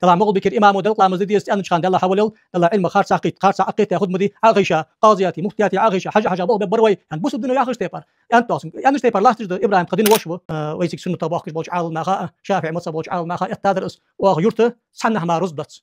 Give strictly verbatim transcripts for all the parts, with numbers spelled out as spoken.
Далла МагӀалбикера имамо делкъа ламаз де деза аьннача хана, Далла хьавалел, Далла Ӏилма харцахьа кхийтта, харцахьа Ӏокхийтта хурма де, Ӏохайша, къазияте, муфтияте Ӏохайша, хьажа-хьажа болх бергбар вай, хӀанз бусалба дино яхаш тайпара. ЯнтӀос, аьннача тайпара латташ да, ИбрахӀим тха дина воша ва, а, вай цига суннатах бохкаш болча Ӏаламнаха а, ШафиӀий мазхӀаб болча Ӏаламнаха а эттадар из, оаха юрта цхьаннахьа мара рузба дац.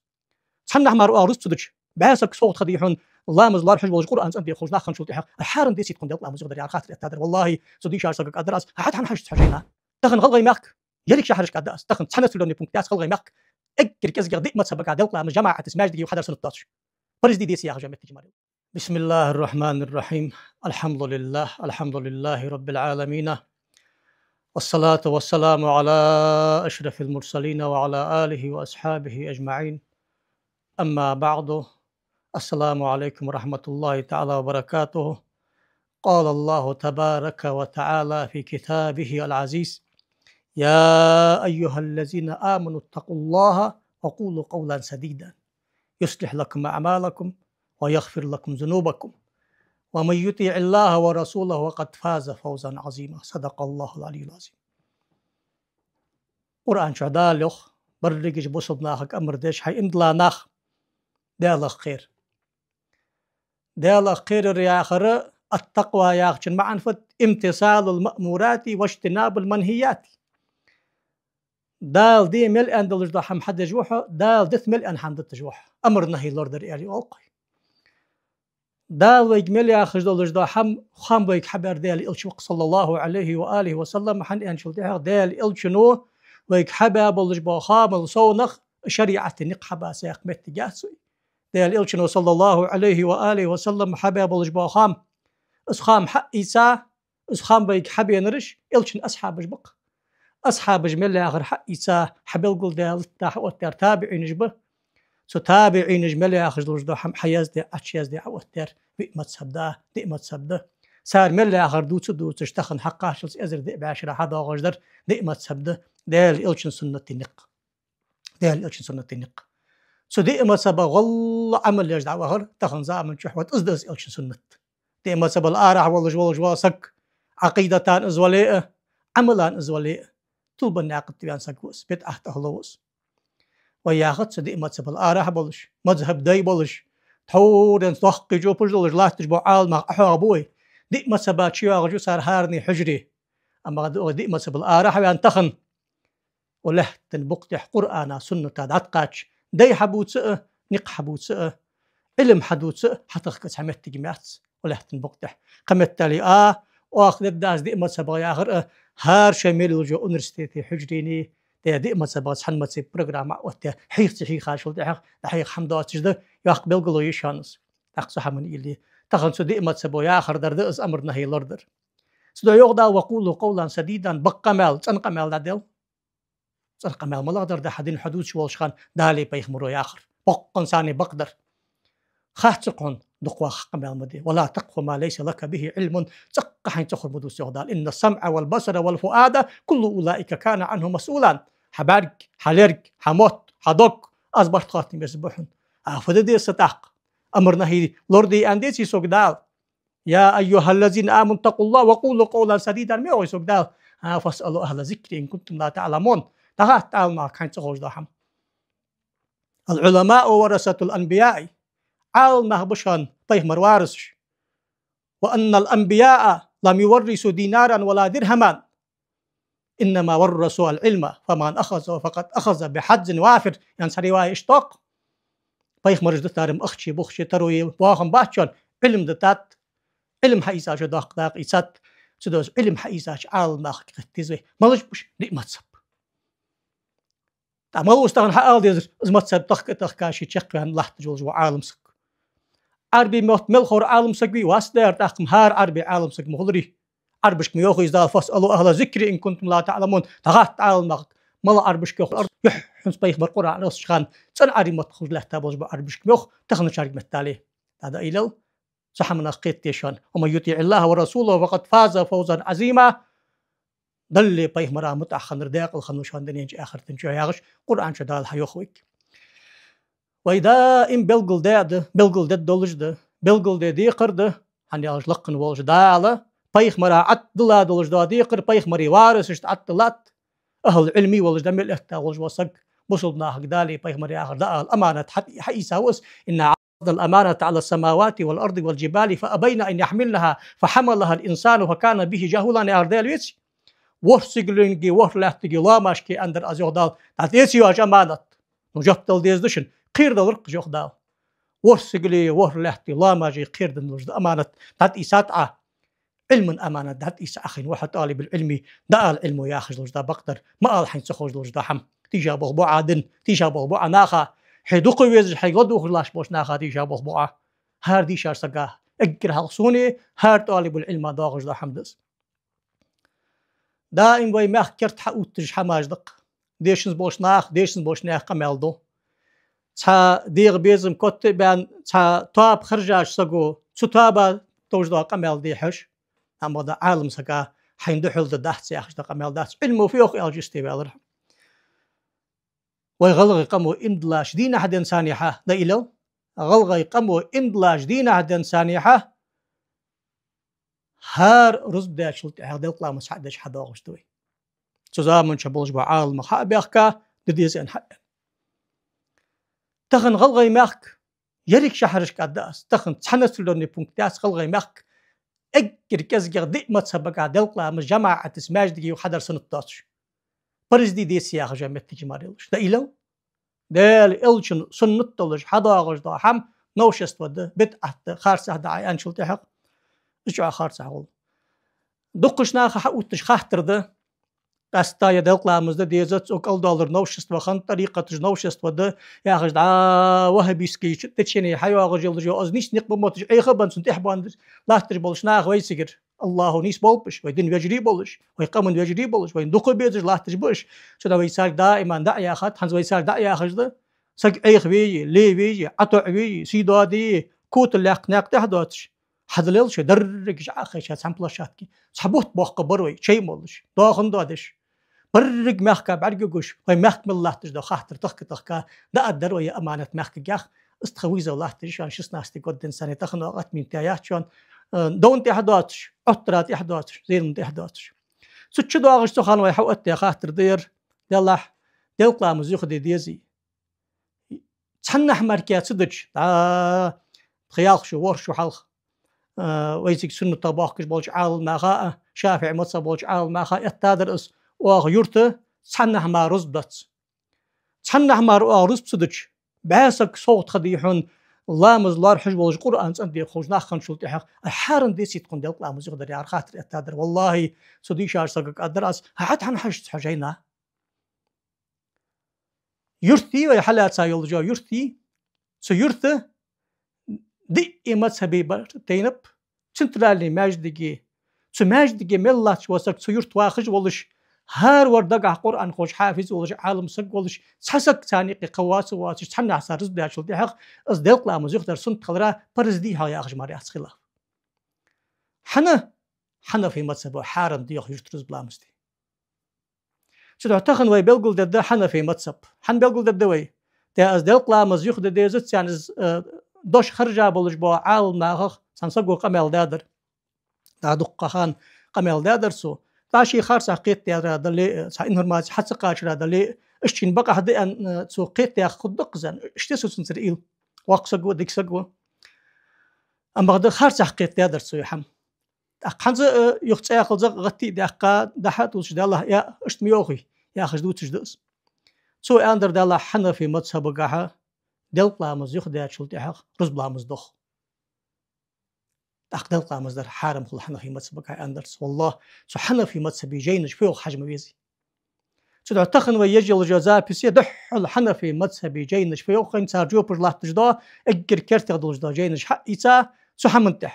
Цхьаннахьа мара оаха рузба ца дича, бӀаь саг согӀа тха дий хьона, ламаз лоархӀаш волаш, Къуръан цӀенде хулаш нах хинначул тӀехьагӀа, хьарам деций тхона делкъа ламаз юха дар яхар хаттар эттадар. Валлахьи, цу дийшача сагага аргдар аз, хьа хьан хьажа хьажайна. Тахан ГӀалгӀай мехка, еррига шахьарашка аргда аз, тахан цхьан населённый пункте аз ГӀалгӀай мехка, эггара кӀезигагӀа диъ мазхӀабага делкъа ламаз жамаӀатаца маьждиге юха хьадар суннат доацаш. Парз дий, деций яхаш а моттигаш мара. بسم الله الرحمن الرحيم. الحمد لله، الحمد لله رب العالمين. والصلاة والسلام على أشرف المرسلين وعلى آله وأصحابه أجمعين. أما بعد. السلام عليكم ورحمة الله تعالى وبركاته. قال الله تبارك وتعالى في كتابه العزيز: يا أيها الذين آمنوا اتقوا الله وقولوا قولا سديدا يصلح لكم أعمالكم ويغفر لكم ذنوبكم ومن يطع الله ورسوله فقد فاز فوزا عظيما. صدق الله العلي العظيم. Къуръан чу Дала йоах, берригача бусалба нахага амар деш: хӀай иман дилла нах, Даьлах кхера. Даьлах кхерар яхар, ат-такъва яхачун маӀан фуд? امتثال المأمورات واجتناب المنهيات. Дала де мел аьнна долаш дола хӀама хьадеш ва хьо, Дала дита мел аьнна хӀама диташ ва хьо. Амар-нахьи лорадар аьле оал-кх вай. Дала вайга мел яхаш долаш дола хӀама, хоам вайга хьабаьр Даьла Элча ва-кх, صلى الله عليه وآله وسلم, хӀана аьнначул тӀехьагӀа Даьла Элчано вайга хьабаь болаш бола хоамал совнагӀа шариӀата никъ хьаба саг моттиг яц вай. Даьла Элчано, صلى الله عليه وآله وسلم, хьабаь болаш бола хоам, из хоам хьаийца, из хоам вайга хьабенараш Элчан асхьабаш ба-кх. Асхьабаша мел яхар хьаийца, хьабелгалдаь, латта хьаоттадаьр табиӀинаш ба. Цу табиӀинаша мел яхаш долаш дола хӀама хьаяздаь, Ӏочуяздаь Ӏооттадаьр виъ мазхӀаб да, диъ мазхӀаб да. Цар мел яхар дувца а дувцаш, тахан хьакхаччалца эзар диъ бӀаь шера хьадоагӀаш дар диъ мазхӀаб да. Даьла Элчан суннатий никъ. Даьла Элчан суннатий никъ. Цу диъ мазхӀабах гӀолла Ӏамал еш дӀавахар тахан заман чухь, вот из да из Элчан суннат. Диъ мазхӀабал арахьа волаш, волаш вола саг, Ӏакъидатан из вале а, Ӏамалан из вале а, тилбан наькъа тӀа ваьнна саг ва из, бидӀат ахӀлу ва из. Вай яхац цу диъ мазхӀабал арахьа болаш, мазхӀаб дай болаш, тхьовра денз доккхий жопаш долаш латташ бола Ӏаламнах Ӏохьоахабу вай. Диъ мазхӀаба чуйоагӀаш я цар хӀаране хьужаре. Амма укх диъ мазхӀабал арахьа ваьнна тахан, укх лаьттан букъа тӀа Къуръана, сунната дӀатӀакхача, дай хьабувца а, никъ хьабувца а, Ӏилма хьадувца а хьатахка цхьа моттиг ма яц укх лаьттан букъа тӀа. Кхыметтел а, оаха дергдац диъ мазхӀабах яхар а, хӀара шоай мел йолча университете, хьужарене, е диъ мазхӀабах цхьан мазхӀаба программа Ӏооттадаь, хьийха ца хьийхачул тӀехьагӀа дӀахьеха хӀама доацаш да, йоккха белгало я шоана из. ТӀаккха цу хӀаман илли. Тахан цу диъ мазхӀабо яхар дар да из, амар-нахьи лорадар. Цудухьа йоах Дала: وقولوا قولا سديدا, бакъ къамаьл, цӀена къамаьл дӀадел. ЦӀена къамаьл малагӀдар да хьа дин хьадувцаш волча хана Далеи пайхамарои яхар? Боккъонца бакъдар. Хац-кх хьона, дукха ваха къамаьл ма де. ولا تقف ما ليس لك به علم, цӀаккха хьайна ца ховр ма дувца, йоах Дала. إن السمع والبصر والفؤاد كل أولئك كان عنه مسؤولا. Хьа бӀарг, хьа лерг, хьа мотт, хьа дог, аз барт хоаттам беза ба хьона. А фу де деза са тӀаккха? Амар-нахьи лораде аьнна деций сога Дала? يا أيها الذين آمنوا اتقوا الله وقولوا قولا سديدا, ма йоахий сога Дала? А, فاسألوا أهل الذكر إن كنتم لا تعلمون. ДӀахатта Ӏаламнахага хьайна ца ховш дола хӀама. العلماء ورثة الأنبياء. Ӏаламнах ба шоана пайхамарий варасаш. وأن الأنبياء لم يورثوا دينارا ولا درهما إنما ورثوا العلم فمن أخذه فقد أخذ بحظ وافر, яхаш цхьа риваят иштта да-кх. Пайхамараша дитар-м ахчеи бухчеи, таро е боахам бац шоана, Ӏилма дитад. Ӏилма хьаийцачо доккха дакъа ийцад. Цудухьа Ӏилма хьаийцача Ӏаламнахага кхетаде деза вай. Малаш ба уж диъ мазхӀаб? ТӀаккха малав из тахан хьаала дезар, из мазхӀаб тахка а тахка, ше чакхваьнна латташ волаш вола Ӏалам саг? Ӏарбий мотт мел ховр Ӏалам саг вий? Вац дера, тӀаккха-м хӀара Ӏарбий Ӏалам саг ма хуларий. Ӏарбашка ма йоахий из Дала: فاسألوا أهل الذكر إن كنتم لا تعلمون. ДӀахатта Ӏаламнахага. Мала Ӏарбашка йоах, юххьанца пайхамар Къуръан доссача хана цӀена Ӏарбий мотт ховш лаьтта болаш бола Ӏарбашка ма йоах, таханарчарга меттел. ДӀадаилал. Цу хӀаманах кхетаде шоана. ومن يطع الله ورسوله فقد فاز فوزا عظيما. Даллеи пайхамареи мутӀахьа хиннар даькъала хиннав шоана дунен чу, ахарта чу, яхаш Къуръан чу Дала хьайоах вайга. Вай даим белгалдаь а да, белгалдергдолаш да, белгалде декхар да, хӀана аьлча лакха волча Дала пайхамара Ӏаттала долаш дола декхар пайхамарий варасашта Ӏатталад. Ахьлул Ӏилма волаш да мел этта волаш вола саг, Бусалба нахага Дала, пайхамара яхар да ала аманат хьа-, хьаийца ва из: «إنا عرضنا الأمانة على السماوات والأرض والجبال فأبين أن يحملنها فحملها الإنسان فكان جهولا», яхар Дала веций. ВорхӀ сигаленга, ворхӀ лаьттага, лоамашка, аьннадар аз, йоах Дала, дӀатӀаэца йоагӀаш аманат. Ну, жоп дала деза да шун, кхерадалар-кх из, йоах Дала. ВорхӀ сигалеи, ворхӀ лаьттеи, лоамашеи кхераденна долаш да аманат, дӀатӀаийцад Ӏа. Ӏилман аманат дӀатӀаийца Ӏа хайна ва хьо, тӀалибул-Ӏилми, дӀаала Ӏилмо яхаш долаш да бакъдар, ма ала хьайна ца ховш долаш да хӀама. Тийша болх бу Ӏа дина, тийша болх бу Ӏа наха, хьай дукха везаш, хьайга ладувгӀаш латташ болча наха тийша болх бу Ӏа. ХӀара дийшача сага, эггара хьалха сона, хӀара тӀалибул-Ӏилма доагӀаш да хӀама да из. Даим вай мехка керта хьаотташ хӀамаш да-кх. Дешанза болча наха, дешанза болча наьха къамаьл ду. Цхьа дегӀа безам котта а баьнна, цхьа тоаба хержача саго, цу тоаба товш дола къамаьл де хьожаш, амма да Ӏалам сага хьайна духьал да, дац яхаш да къамаьл дац. Ӏилмо фу йоах аьлча, йисте ваьлар хьо. Вай гӀалгӀай къамо иман диллача дийнахьа денз санна хьа, дӀаилал, гӀалгӀай къамо иман диллача дийнахьа денз санна хьа, хӀара рузба даьчул тӀехьагӀа делкъа ламаз хьа а деш хьадоагӀаш да вай. Цу заман чу болаш бола Ӏаламнах хьа а баьхка, де деза аьнна хьа а аьнна. Тахан ГӀалгӀай мехка еррига шахьарашка аргда аз, тахан цхьа населённый пункт яц ГӀалгӀай мехка эггара кӀезигагӀа диъ мазхӀабагахьа делкъа ламаз жамаӀатаца маьждиге юха хьадар суннат доацаш. Парз дий, деций яхаш йола моттигаш мара йолаш. ДӀаилал, Даьла Элчан суннат долаш хьадоагӀаш дола хӀама новшество да, бидӀат да, харцахьа да Ӏа аьнначул тӀехьагӀа. Из чӀоагӀа харцахьа хул. Дуккхача наха хьаотташ хаттар да: къаьстта е делкъа ламаз де дезац, цу кӀалдоллар новшество хиннад, тӀарикъаташ новшество да, яхаш, дӀа ваххабистский течени хьайоагӀаш йолаш я, из нийса никъ ба мотташ, Ӏеха а бенна, цунна тӀехьа боагӀаш латташ болаш нах вай цигара. АллахӀо нийса болба уж, вай дина вежарий болаш, вай къаман вежарий болаш, вайна дукха безаш латташ ба уж. Цудухьа вай царга даиман дӀа а яхад, хӀанз вай царга дӀа а яхаш да. Саг Ӏехаве, леве, ӀотоӀаве, сий доаде, котало лаьтта наькъа тӀа доацаш, хьадалел шоай дерригаш Ӏохайша цхьан площадке. Цхьа бутт боаккхаргбар вай, чай молаш, доахан доадеш. Берригаш мехка бӀаргагуш, вай мехка мел латташ да хаттар тахка-тахка, дӀааргдар вай ер аманат мехкагахьа. Из тха вызов латташ я шоана, шестнадцатый год денз санна, тахан оаха отменить яь яц шоана, э, довна тӀехьа доацаш, Ӏоттара тӀехьа доацаш, зенна тӀехьа доацаш. Цу чу доагӀаш цу хана вай хьаотта хаттар да ер: Даьллахь, делкъа ламаз юха де дезий? Цхьаннахьа мара ца дича, дӀа, тха ялх шу, ворхӀ шу хьалха, а, вайцига суннатах боахкаш болча Ӏаламнаха а, ШафиӀий мазхӀаб болча Ӏаламнаха а эттадар из: оаха юрта цхьаннахьа мара рузба дац. Цхьаннахьа мара оаха рузба ца дича, бӀаь саг совгӀата ха дий хьона, ламаз лоархӀаш волаш, Къуръан цӀенде ховш нах хинначул тӀехьагӀа, ай, хьарам деций тхона делкъа ламаз юха дар, яхар хаттар эттадар. Валлахьи, цу дийшача сагага аргдар аз: хьа, хьатӀахьа хьажац хьо жайна? Юрт йий вай хьалаьца йолаш йола, юрт йий? Цу юрта диъ мазхӀабе бар тайнаб, центральный маьждиге, цу маьждиге мел латташ вола саг цу юрта вахаш волаш, хӀара вар дагахьа Къуръан ховш хьафиз волаш, Ӏалам саг волаш, цхьа саг царна юкъе кхы воаца а воацаш, цхьаннахьа цар рузба даьчул тӀехьагӀа, из делкъа ламаз юха дар суннат хилара парз дий хьогӀ яхаш мара яц хилаф. ХӀана? Хьанафий мазхӀабо хьарам да йоах юрта рузба ламаз де. Цудухьа тахан вай белгалдергда Хьанафий мазхӀаб. ХӀана белгалдергда вай? Те аз делкъа ламаз юха де дезац аьнна, из, э, дош хержа болаш бола Ӏаламнахах цхьан саго къамаьл даьдар. ДӀа дуккха хана къамаьл даьдар цо. ДӀа ший харцахьа кхетадаьра дале а, цхьа информаци хьа ца кхачара дале а, иштта шийна бакъахьа да аьнна, э, цо кхетадаьха хургда-кх из аьнна. Иштта сона цунцара ил. Воккха саг ва, дика саг ва. Амма бакъда харцахьа кхетадаьдар цо ер хӀама. ТӀаккха хӀанз а, э, юха цӀаькхалза гӀатта а даьккха, дӀа-хьа а тувсаш, Даьллахь, я, иштта ма йоахий, яхаш дувцаш да из. Цо аьннадар: Даьллахь, Хьанафий мазхӀабагахьа делкъа ламаз юха даьчул тӀехьагӀа рузба ламаз дох. ТӀаккха делкъа ламаз дар хьарам хул Хьанафий мазхӀабагахьа, аьннадар цо. Валлахь, цу Хьанафий мазхӀабе жайнаш фу йоах хьажа ма везий. Цудухьа тахан вай еш йолаш йола записе духхьал Хьанафий мазхӀабе жайнаш фу йоах, хӀанз цар жопаш латташ да, эггара кертера долаш дола жайнаш хьаийца цу хӀаман тӀа.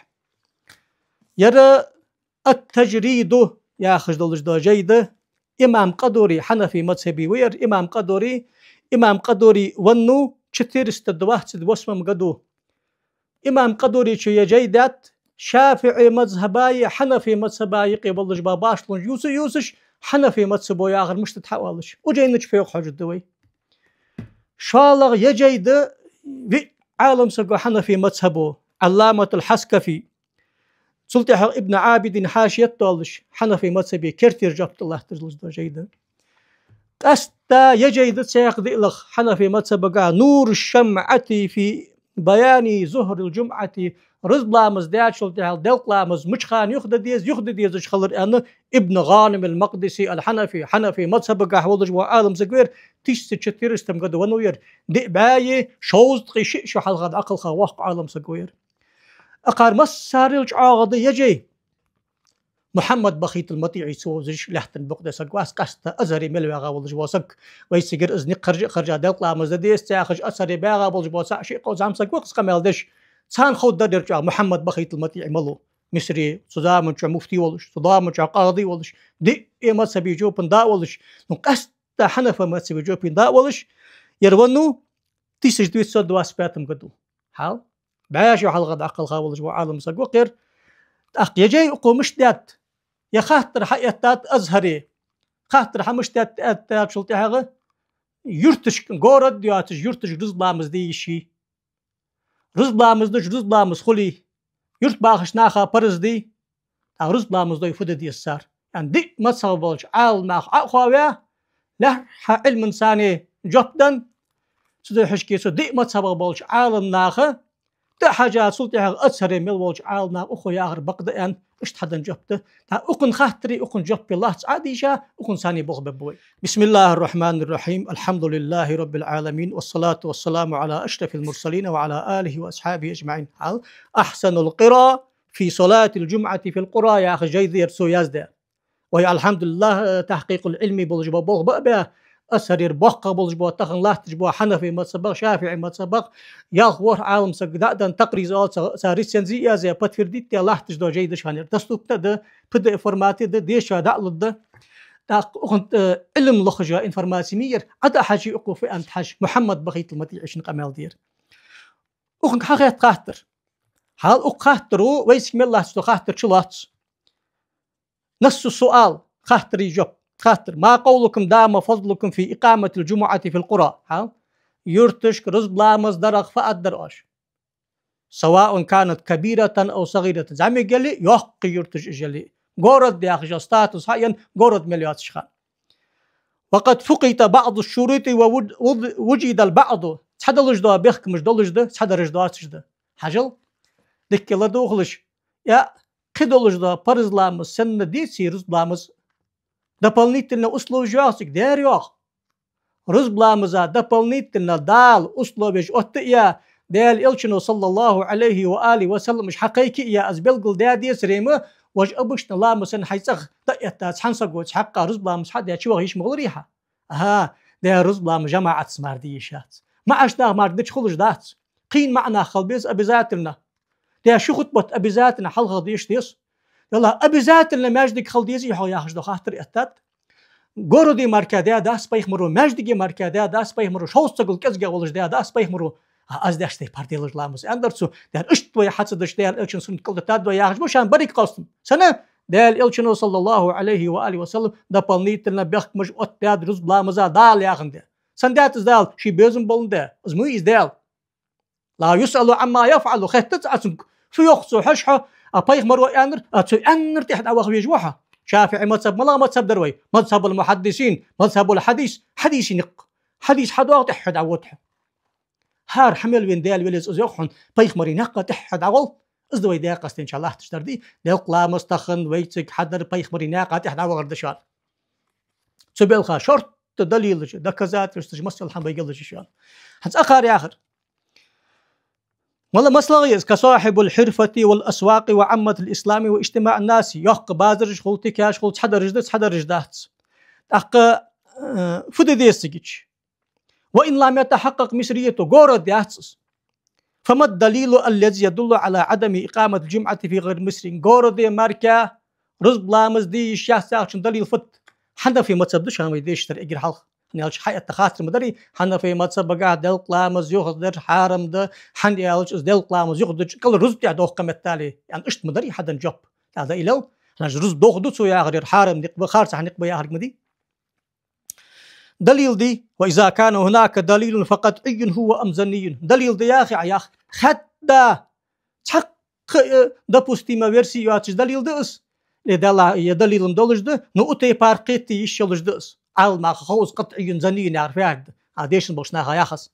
Ер «Ат-Таджриду» яхаш долаш дола жай да. Имам Къадури, Хьанафий мазхӀабе ва ер имам Къадури. Имам Къадури веннав четыреста двадцать восьмом году. Имам Къадуречо ер жай даьд ШафиӀий мазхӀабаи Хьанафий мазхӀабаи юкъе болаш бола башхалонаш ювца а ювцаш, Хьанафий мазхӀабо яхар мишта да хьаоалаш. Укх жайна чу фу йоах хьожаргда вай. ШоллагӀа ер жай да виъ Ӏалам саго Хьанафий мазхӀабо, Ӏалламатул Хьаскафи. Цул тӀехьагӀа Ибн Ӏабидина хьашият долаш, Хьанафий мазхӀабе кертера жоп тӀа латташ долаш дола жай да. Къаьстта ежей да цхьаькха диълагӀа хьанафий мазхӀабагахь: نور الشمعة في بيان ظهر الجمعة. Рузба ламаз даьчул тӀехьагӀа делкъа ламаз мича хана юха де деза, юха де дезаш хилар аьнна, Ибн ГӀаним ал-Макъдиси ал-Хьанафи, хьанафий мазхӀабагахь волаш вола Ӏалам саг вар, тысяча четыреста году венна вар, диъ бӀаьи шовзткъеи шиъ шу хьалха дӀакхалха воккха Ӏалам саг вар. Акхар массарел чӀоагӀа да ежей Мухьаммад Бахит ал-МутӀиӀи ца вовзаш лаьттан букъ тӀа саг вац, къаьстта Азхаре мел вагӀа волаш вола саг. Вай цигара из никъ харжа а харжа, делкъа ламаз де деза ца яхаш, Азхаре багӀа болаш бола цхьа шиъ-кхо зӀамсаг ва-кх из къамаьл деш. Царна ховргдар ер чӀоагӀа Мухьаммад Бахит ал-МутӀиӀи малув. Мисре цу заман чу муфти волаш, цу заман чу къади волаш, диъ мазхӀаба жопа да волаш, ну, къаьстта хьанафий мазхӀаба жопа да волаш, ер веннав тысяча девятьсот двадцать пятом году. Хьал? БӀаь шу хьалха дӀакхалха волаш вола Ӏалам саг ва-кх ер. ТӀаккха ежей укхо мишта даьд? Е хаттар хьаэттад Азхаре. Хаттар хьа мишта даьд аьлча, аьлчул тӀехьагӀа, юрташка, город йоацаш юрташка рузба ламаз де йиш йий? Рузба ламаз деш рузба ламаз хулий? Юрта бахача наха парз дий? ТӀаккха рузба ламаз дой фу де деза цар? Аьнна, диъ мазхӀабах болча Ӏаламнаха Ӏо а хоаваь, лаьрххӀа Ӏилманца царна жоп денна, цудухьа хьажкхе цу диъ мазхӀабах болча Ӏаламнаха тӀа а хьежа, цул тӀехьагӀа Азхаре мел волча Ӏаламнаха укхо яхар бакъ да аьнна, иштта хьаденна жоп да. ТӀаккха укхун хаттари укхун жопи лаьца Ӏодийша, укхунца царна болх бергба вай. بسم الله الرحمن الرحيم. الحمد لله رب العالمين. والصلاة والسلام على أشرف المرسلين وعلى آله وأصحابه أجمعين. Хьал? أحسن القراء في صلاة الجمعة في القرى яха жай да ер цо яздаь. Вай, алхьамдулиллахӀ, тахькъикъул Ӏилми болаш бола болх ба а баь, Азхарера боккхагӀа болаш бола, тахан латташ бола хьанафий мазхӀабах, шафиӀий мазхӀабах, ялх-ворхӀ Ӏалам саг дӀа а денна, такъриз оал цох, цар рецензи а язъяь, подтвердить даь латташ дола жай да шоана ер. Доступна да, П Д Ф формате да, дешаш дӀа а лургда. ТӀаккха укхун, э, Ӏилма лохаш йола информаци ма йий ер, Ӏа дӀа а хьажий укхо фу аьннад хьажа, Мухьаммад Бахит ал-МутӀиӀий шийна къамаьл даьр. Укхунга хьахетта хаттар. Хьал, укх хаттаро вайцига мел лаьца дола хаттар чулоац. نص السؤال, хаттара жоп. Хаттар: ما قولكم دام فضلكم في إقامة الجمعة في القرى؟ Хьал? Юрташка рузба ламаз дарах фу аргдар оаш? سواء كانت كبيرة أو صغيرة. ЗӀамига яле а, йоккха юрташ уж яле а. Город яхаш йола статус хьаенна, город мел йоацача хана. وقد فقدت بعض الشروط ووج-، ووجد البعض. Цхьа долаш дола бехкамаш долаш да, цхьадараш доацаш да. Хьажал, дикка ладувгӀалаш, е кхы долаш дола парз ламаз санна деций рузба ламаз? Дополнительно условеш йоах цига, дер йоах. Рузба ламаза дополнительно Дала условеш оттаяь, Даьла Элчано, صلى الله عليه وآله وسلم, уж хьакхайкаяь, из белгалдаь децаре ма, вож обычно ламаз санна хьай цӀагӀа дӀа а этта, цхьан саго цхьаккха рузба ламаз хьадаь чуваха йиш ма хуларий хьа? ХӀа, Даьла, рузба ламаз жамаӀатаца мара де йиш яц. МаӀача наха мара дича хулаш дац. Кхийна маӀа нах хила беза обязательно. Даьла, ши хутбат обязательно хьалха деш деза. Даьла, обязательно маьждиг хила дезий хьогӀ яхаш дола хаттар эттад. Городе мара даь дац пайхамаро, маьждиге мара даь дац пайхамаро, шовзткъа сагал кӀезигагӀа волаш даь дац пайхамаро. А аз деш тайпара делаш ламаз аьннадар цо, Даьла, иштта вай хьа ца деш, Даьла Элчан суннат кӀалдитад вай яхаш ба шоана барриг къовсам. Сенна? Даьла Элчано, صلى الله عليه وآله وسلم, дополнительно бехкамаш оттадаьд рузба ламаза Дала яхандаь. Сенна даьд из Дала? Ший безам боландаь. Из ма вий из Даьла. لا يسأل عما يفعل. Хеттац Ӏа цунга, фу йоах цо, хьажа хьо, а пайхамаро аьннар, а цо аьннар тӀехьа дӀаваха везаш ва хьо. ШафиӀий мазхӀаб малагӀа мазхӀаб дар вай? مذهب المحدثين، مذهب الحديث, хьадисий никъ. Хьадис хьадоагӀа, тӀехьа дӀавода хьо. ХӀара хьа мел вена Даьла велез из йоах хьона, пайхамарий наькъа тӀехьа дӀагӀол. Из да вай Даьла къастийнача латташ дар дий, делкъа ламаз тахан вайцига хьадар пайхамарий наькъа тӀехьа дӀавахар да шоана. Цу балха шортта далилаш, доказательстваш, масала хьа вай геллаш шоана. ХӀанз акхар яхар. Мала масала я из: كصاحب الحرفة والأسواق وعامة الإسلام واجتماع الناس. Йоккха базараш хул, тикаш хул, цхьадараш да, цхьадараш дац. ТӀаккха, э, фу де деза цига? وإن لم يتحقق مصريته, город яц из. فما الدليل الذي يدل على عدم إقامة الجمعة في غير مصر؟ Городе мара рузба ламаз де йиш яц яхачун далил фуд? Хьанафий мазхӀаб да шоана вай дешаш дар эггара хьалха. ХӀана аьлча хьаэтта хаттар ма дарий, хьанафий мазхӀабагахь делкъа ламаз юхадар хьарам да, хӀана аьлча из делкъа ламаз юхадича кӀал рузба тӀехьа дохка меттел, аьнна, иштта ма дарий хьаденна жоп. ТӀаккха да илал, хӀанз рузба дохаду цо яхар, ер хьарам никъ ба, харцахьа никъ ба яхар ма дий. Далил дий, وإذا كان هناك دليل فقطعي هو أم ظني. Далил да яхе а, яха, хадда цхьаккха, э, допустима верси йоацаш далил да из. Е дала-, е далил-м долаш да, но укх тайпара кхетаде йиш йолаш да из. Ӏаламнаха ховш къатӀийна, занийна яхар фу яхар да? А дешаш болча наха яхаш.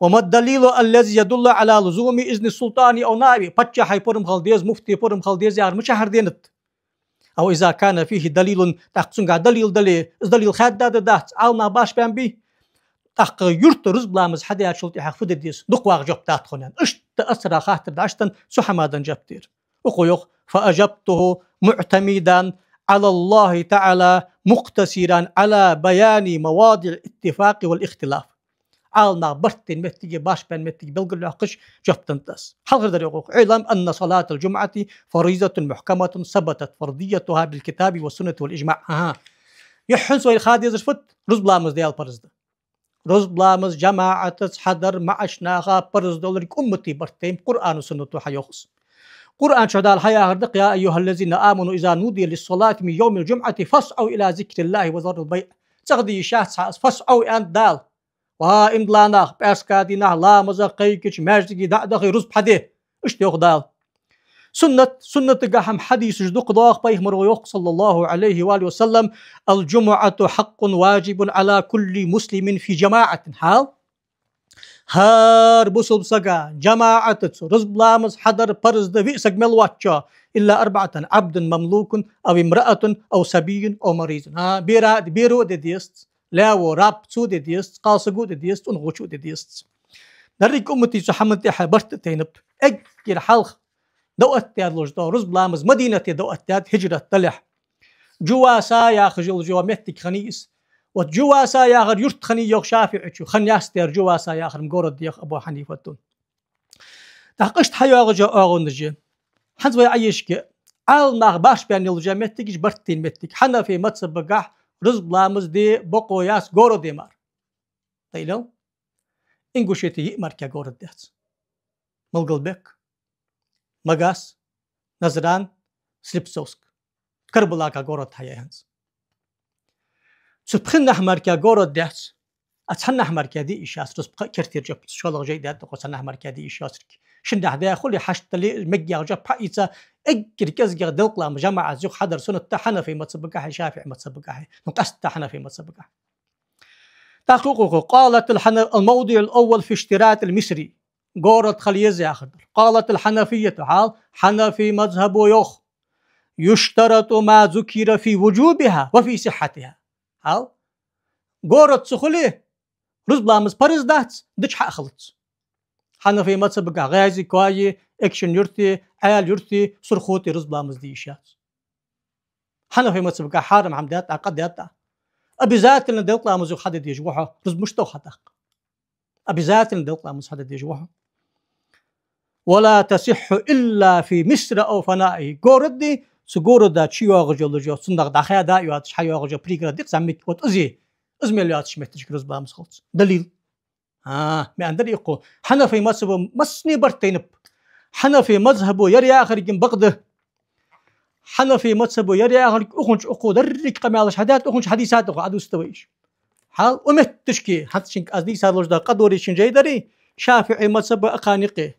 وما الدليل الذي يدل على لزوم إذن السلطان أو نائبه. Паччахьа пурам хила деза, муфтий пурам хила деза яхар мичахьара денад? أو إذا كان فيه دليل, тӀаккха цунга далил дале, из далил хадда да дац, Ӏаламнаха башха бен бий? ТӀаккха юрта рузба ламаз хьадаьчул тӀехьагӀа фу де деза? Дукха вагӀа жоп дат хьона. Иштта асара хаттар дӀаштан цу хӀаман жоп дир. Укхо йоах: فأجبته معتمدا على الله تعالى مقتصرا على بيان مواضع الاتفاق والاختلاف. Ӏаламнаха барт баьнна моттиг, башха баьнна моттиг белгалйоаккхаш, жоп денна да аз. Хьалхардар йоах укхо: اعلم أن صلاة الجمعة فريضة محكمة ثبتت فرضيتها بالكتاب والسنة والإجماع. Аха. Юххьанца вайна ха дезар фуд? Рузба ламаз Даьла парз да. Рузба ламаз жамаӀатаца хьадар маӀача наха парз долга уммата барт тайнаб, Къуръано, суннато хьайоах из. Къуръан чу Дала хьаяхар да-кх: يا أيها الذين آمنوا إذا نودي للصلاة من يوم الجمعة فاسعوا إلى ذكر الله وذروا البيع. ЦӀагӀа де йиш яц хьа из, فاسعوا аьннад Дала. Ва иман дилла нах, пӀаьраска дийнахьа ламаза кхайкача маьждиге дӀа а дахе, рузба хьаде. Иштта йоах Дала. Суннат, суннатагахьа-м хьадисаш дукха доагӀа, пайхамаро йоах, صلى الله عليه وآله وسلم: الجمعة حق واجب على كل مسلم في جماعة. Хьал? ХӀара бусалба сага жамаӀатаца рузба ламаз хьадар парз да виъ саг мел воацачоа, إلا أربعة: عبد مملوك أو امرأة أو صبي أو مريض. А, бера, беро а де дезац, лаьво, раб, цо а де дезац, кхалсаго а де дезац, унахочо а де дезац. Деррига уммата цу хӀаман тӀехьа барт тайнаб. Эггара хьалха давӀат даьд луш да рузба ламаз, Мадинате давӀат даьд хӀижрат далехь. Джуваса яхаш йола моттиг хиннай из. Вот Джуваса яхар юрт хиннай йоах ШафиӀийчо, хиннаяц дера Джуваса яхар-м, город да йоах Абу Хьанифата. ТӀаккха иштта хьайоагӀаш я оагӀонаш. ХӀанз вай Ӏайешге, Ӏаламнаха башха баьнна йола моттигаш, барт тайна моттиг. Хьанафи мазхӀабагахьа рузба ламаз де бокъо яц городе мара. Дайлал. Ингушете йиъ мара город дац. Малгобек, Магас, Назрань, Слепцовск. Карабулака город хьаяьй хӀанз. Цу пхеннахьа мара город дац. А цхьаннахьа мара де йиш яц, рузба, кертера жоп, шоллагӀа жай даьд укхо, цхьаннахьа мара де йиш йоацилга. Шиннахьа де хуле, хьашт дале, мегаш йола жоп хьаийца, эггара кӀезигагӀа делкъа ламаз жамаӀатаца юха хьадар суннат да Хьанафи мазхӀабагахьеи ШафиӀий мазхӀабагахьеи. Ну, къаьстта Хьанафи мазхӀабагахьа. ТӀаккха укхо: قالت الحن-، الموضع الأول في اشتراط المصر. Город хила еза яхар дар. قالت الحنفية, хьал, Хьанафи мазхӀабо йоах: يشترط ما ذكر في وجوبها وفي صحتها. Хьал, город ца хуле, рузба ламаз парз дац, дича хьа а хилац. Хьанафи мазхӀабагахьа ГӀази-Коа, Экажкъонгий-Юрта, Ӏаьлий-Юрта, Сурхота рузба ламаз де йиш яц. Хьанафи мазхӀабагахьа хьарам хӀама даьд, къа даьд. Обязательно делкъа ламаз юха хьаде дезаш ва хьо, рузба мишта хьадаккха? Обязательно делкъа ламаз хьаде дезаш ва хьо. ولا تصح إلا في مصر أو فنائه. Город да, цу города чу йоагӀаш йола, цунах дӀахаьда а йоацаш хьайоагӀаш йола пригород да-кх зӀамига, вот из, из мел йоацача моттигашка рузба ламаз хилац. Далил. А, ма аьннадар укхо. Хьанафи мазхӀабо массане барт тайнаб. Хьанафи мазхӀабо яр яхаргахьа бакъда. Хьанафи мазхӀабо яр яхаргахьа укхунча укхо деррига къамаьлаш хьадаьд, укхунча хьадисаш да укхо, Ӏодувцаргда вай уж. Хьал, у моттигашка, хӀанз шуга аз дийцар луш да къа дорийчун жай дарий, ШафиӀий мазхӀаба акхарна юкъе: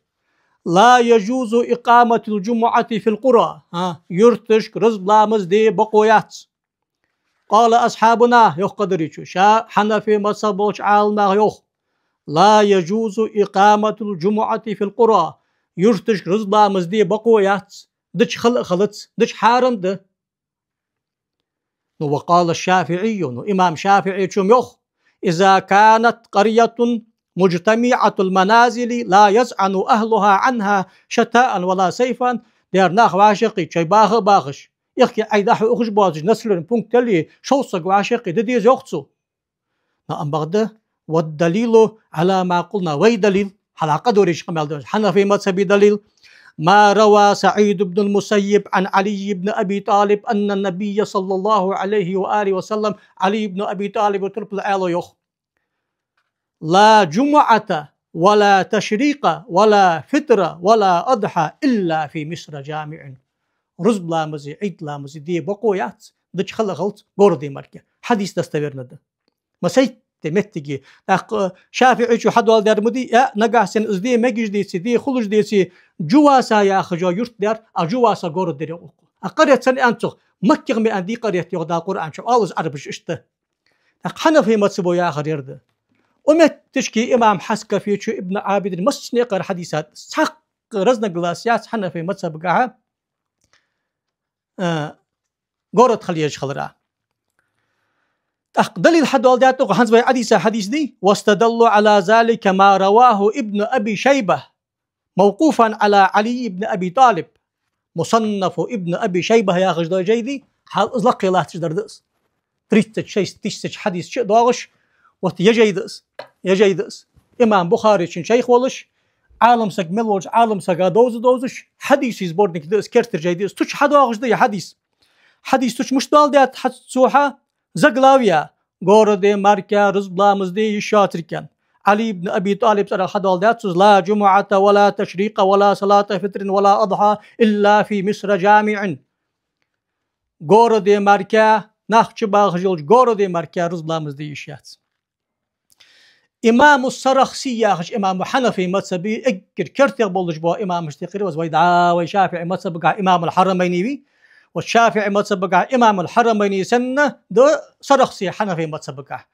لا يجوز إقامة الجمعة في القرى. А, юрташка рузба ламаз де бокъо яц. قال أصحابنا, йоах къа дорийчо, ша-, Хьанафи мазхӀаб болча Ӏаламнаха йоах: لا يجوز إقامة الجمعة في القرى. Юрташка рузба ламаз де бокъо яц, дича хила а хилац, дича хьарам да. Ну, وقال الشافعي, ну, имам ШафиӀийчо-м йоах: إذا كانت قرية مجتمعة المنازل لا يذعن أهلها عنها شتاء ولا صيفا. Дера нах вӀашагӀкхийтта, шоай баха а бахаш, ихки Ӏай дӀахьо ухаш боацаш населённый пункт яле, шовзткъа саг вӀашагӀкхийтта де деза йоах цо. Но амма бакъда, والدليل على ما قلنا, вай далил, хьалха къа дорийча къамаьл да, Хьанафи мазхӀаба далил: ما روى سعيد بن المسيب عن علي بن أبي طالب أن النبي صلى الله عليه وآله وسلم, Ӏали ибн Аби ТӀалиба турпал Ӏаьлас йоах: لا جمعة ولا تشريق ولا فطر ولا أضحى إلا في مصر جامع. Рузба ламази, Ӏид ламази де бокъо яц, дича хила а хилац, городе мара. Хьадис достоверный да. Масайтта моттиге, тӀаккха ШафиӀийчо хьадоаладаьр ма дий, э, нагахьа санна из де мегаш деце, де хулаш деце, Джуваса яхаш йола юрт дар, а Джуваса город дар йоах укхо. А къарет санна аьннад цох, Маккех ма аьннадий къарет, йоах Дала Къуръан чу, оал из Ӏарбаша иштта. ТӀаккха хьанафий мазхӀабо яхар ер да. Укх метташка имам Хьаскафечо, Ибн Ӏабидина, массане а къар хьадисат, цхьаккха разногласи яц хьанафий мазхӀабагахьа, а, город хила езаш хилара. ТӀаккха далил хьадоаладаьд укхо, хӀанз вай Ӏодийца хьадис дий: «واستدلوا على ذلك ما رواه ابن أبي شيبة موقوفا على علي بن أبي طالب». Мусаннафу Ибн Аби Шайба яхаш дола жай дий, хьал из лакхе латташ дар да из. Тридцать шесть тысяч хьадис чу а доагӀаш, вот ер жай да из, ер жай да из. Имам Бухаречун шайх волаш, Ӏалам саг мел волча Ӏалам сага довза довзаш, хьадисий сборник да из, керттера жай да из. Цу чу хьадоагӀаш да ер хьадис. Хьадис цу чу мишта доаладаьд хьа цо хьа? Заглавие: «Городе мара-кх рузба ламаз де йиш йоацилга». Ӏали ибн Аби ТӀалиб цӀерагӀа хьадоаладаьд цо из: «لا جمعة ولا تشريق ولا صلاة فطر ولا أضحى إلا في مصر جامع». Городе мара-кх, нах чубахаш йолча городе мара-кх рузба ламаз де йиш яц. Имаму Сарахси яхаш имам ва хьанафий мазхӀаба эггара керттера болаш бола имамашта юкъера ва из, вай дӀа вай ШафиӀий мазхӀабагахьа имамул Хьарамайни вий, ва ШафиӀий мазхӀабагахьа имамул Хьарамайни санна да Сарахси хьанафий мазхӀабагахьа.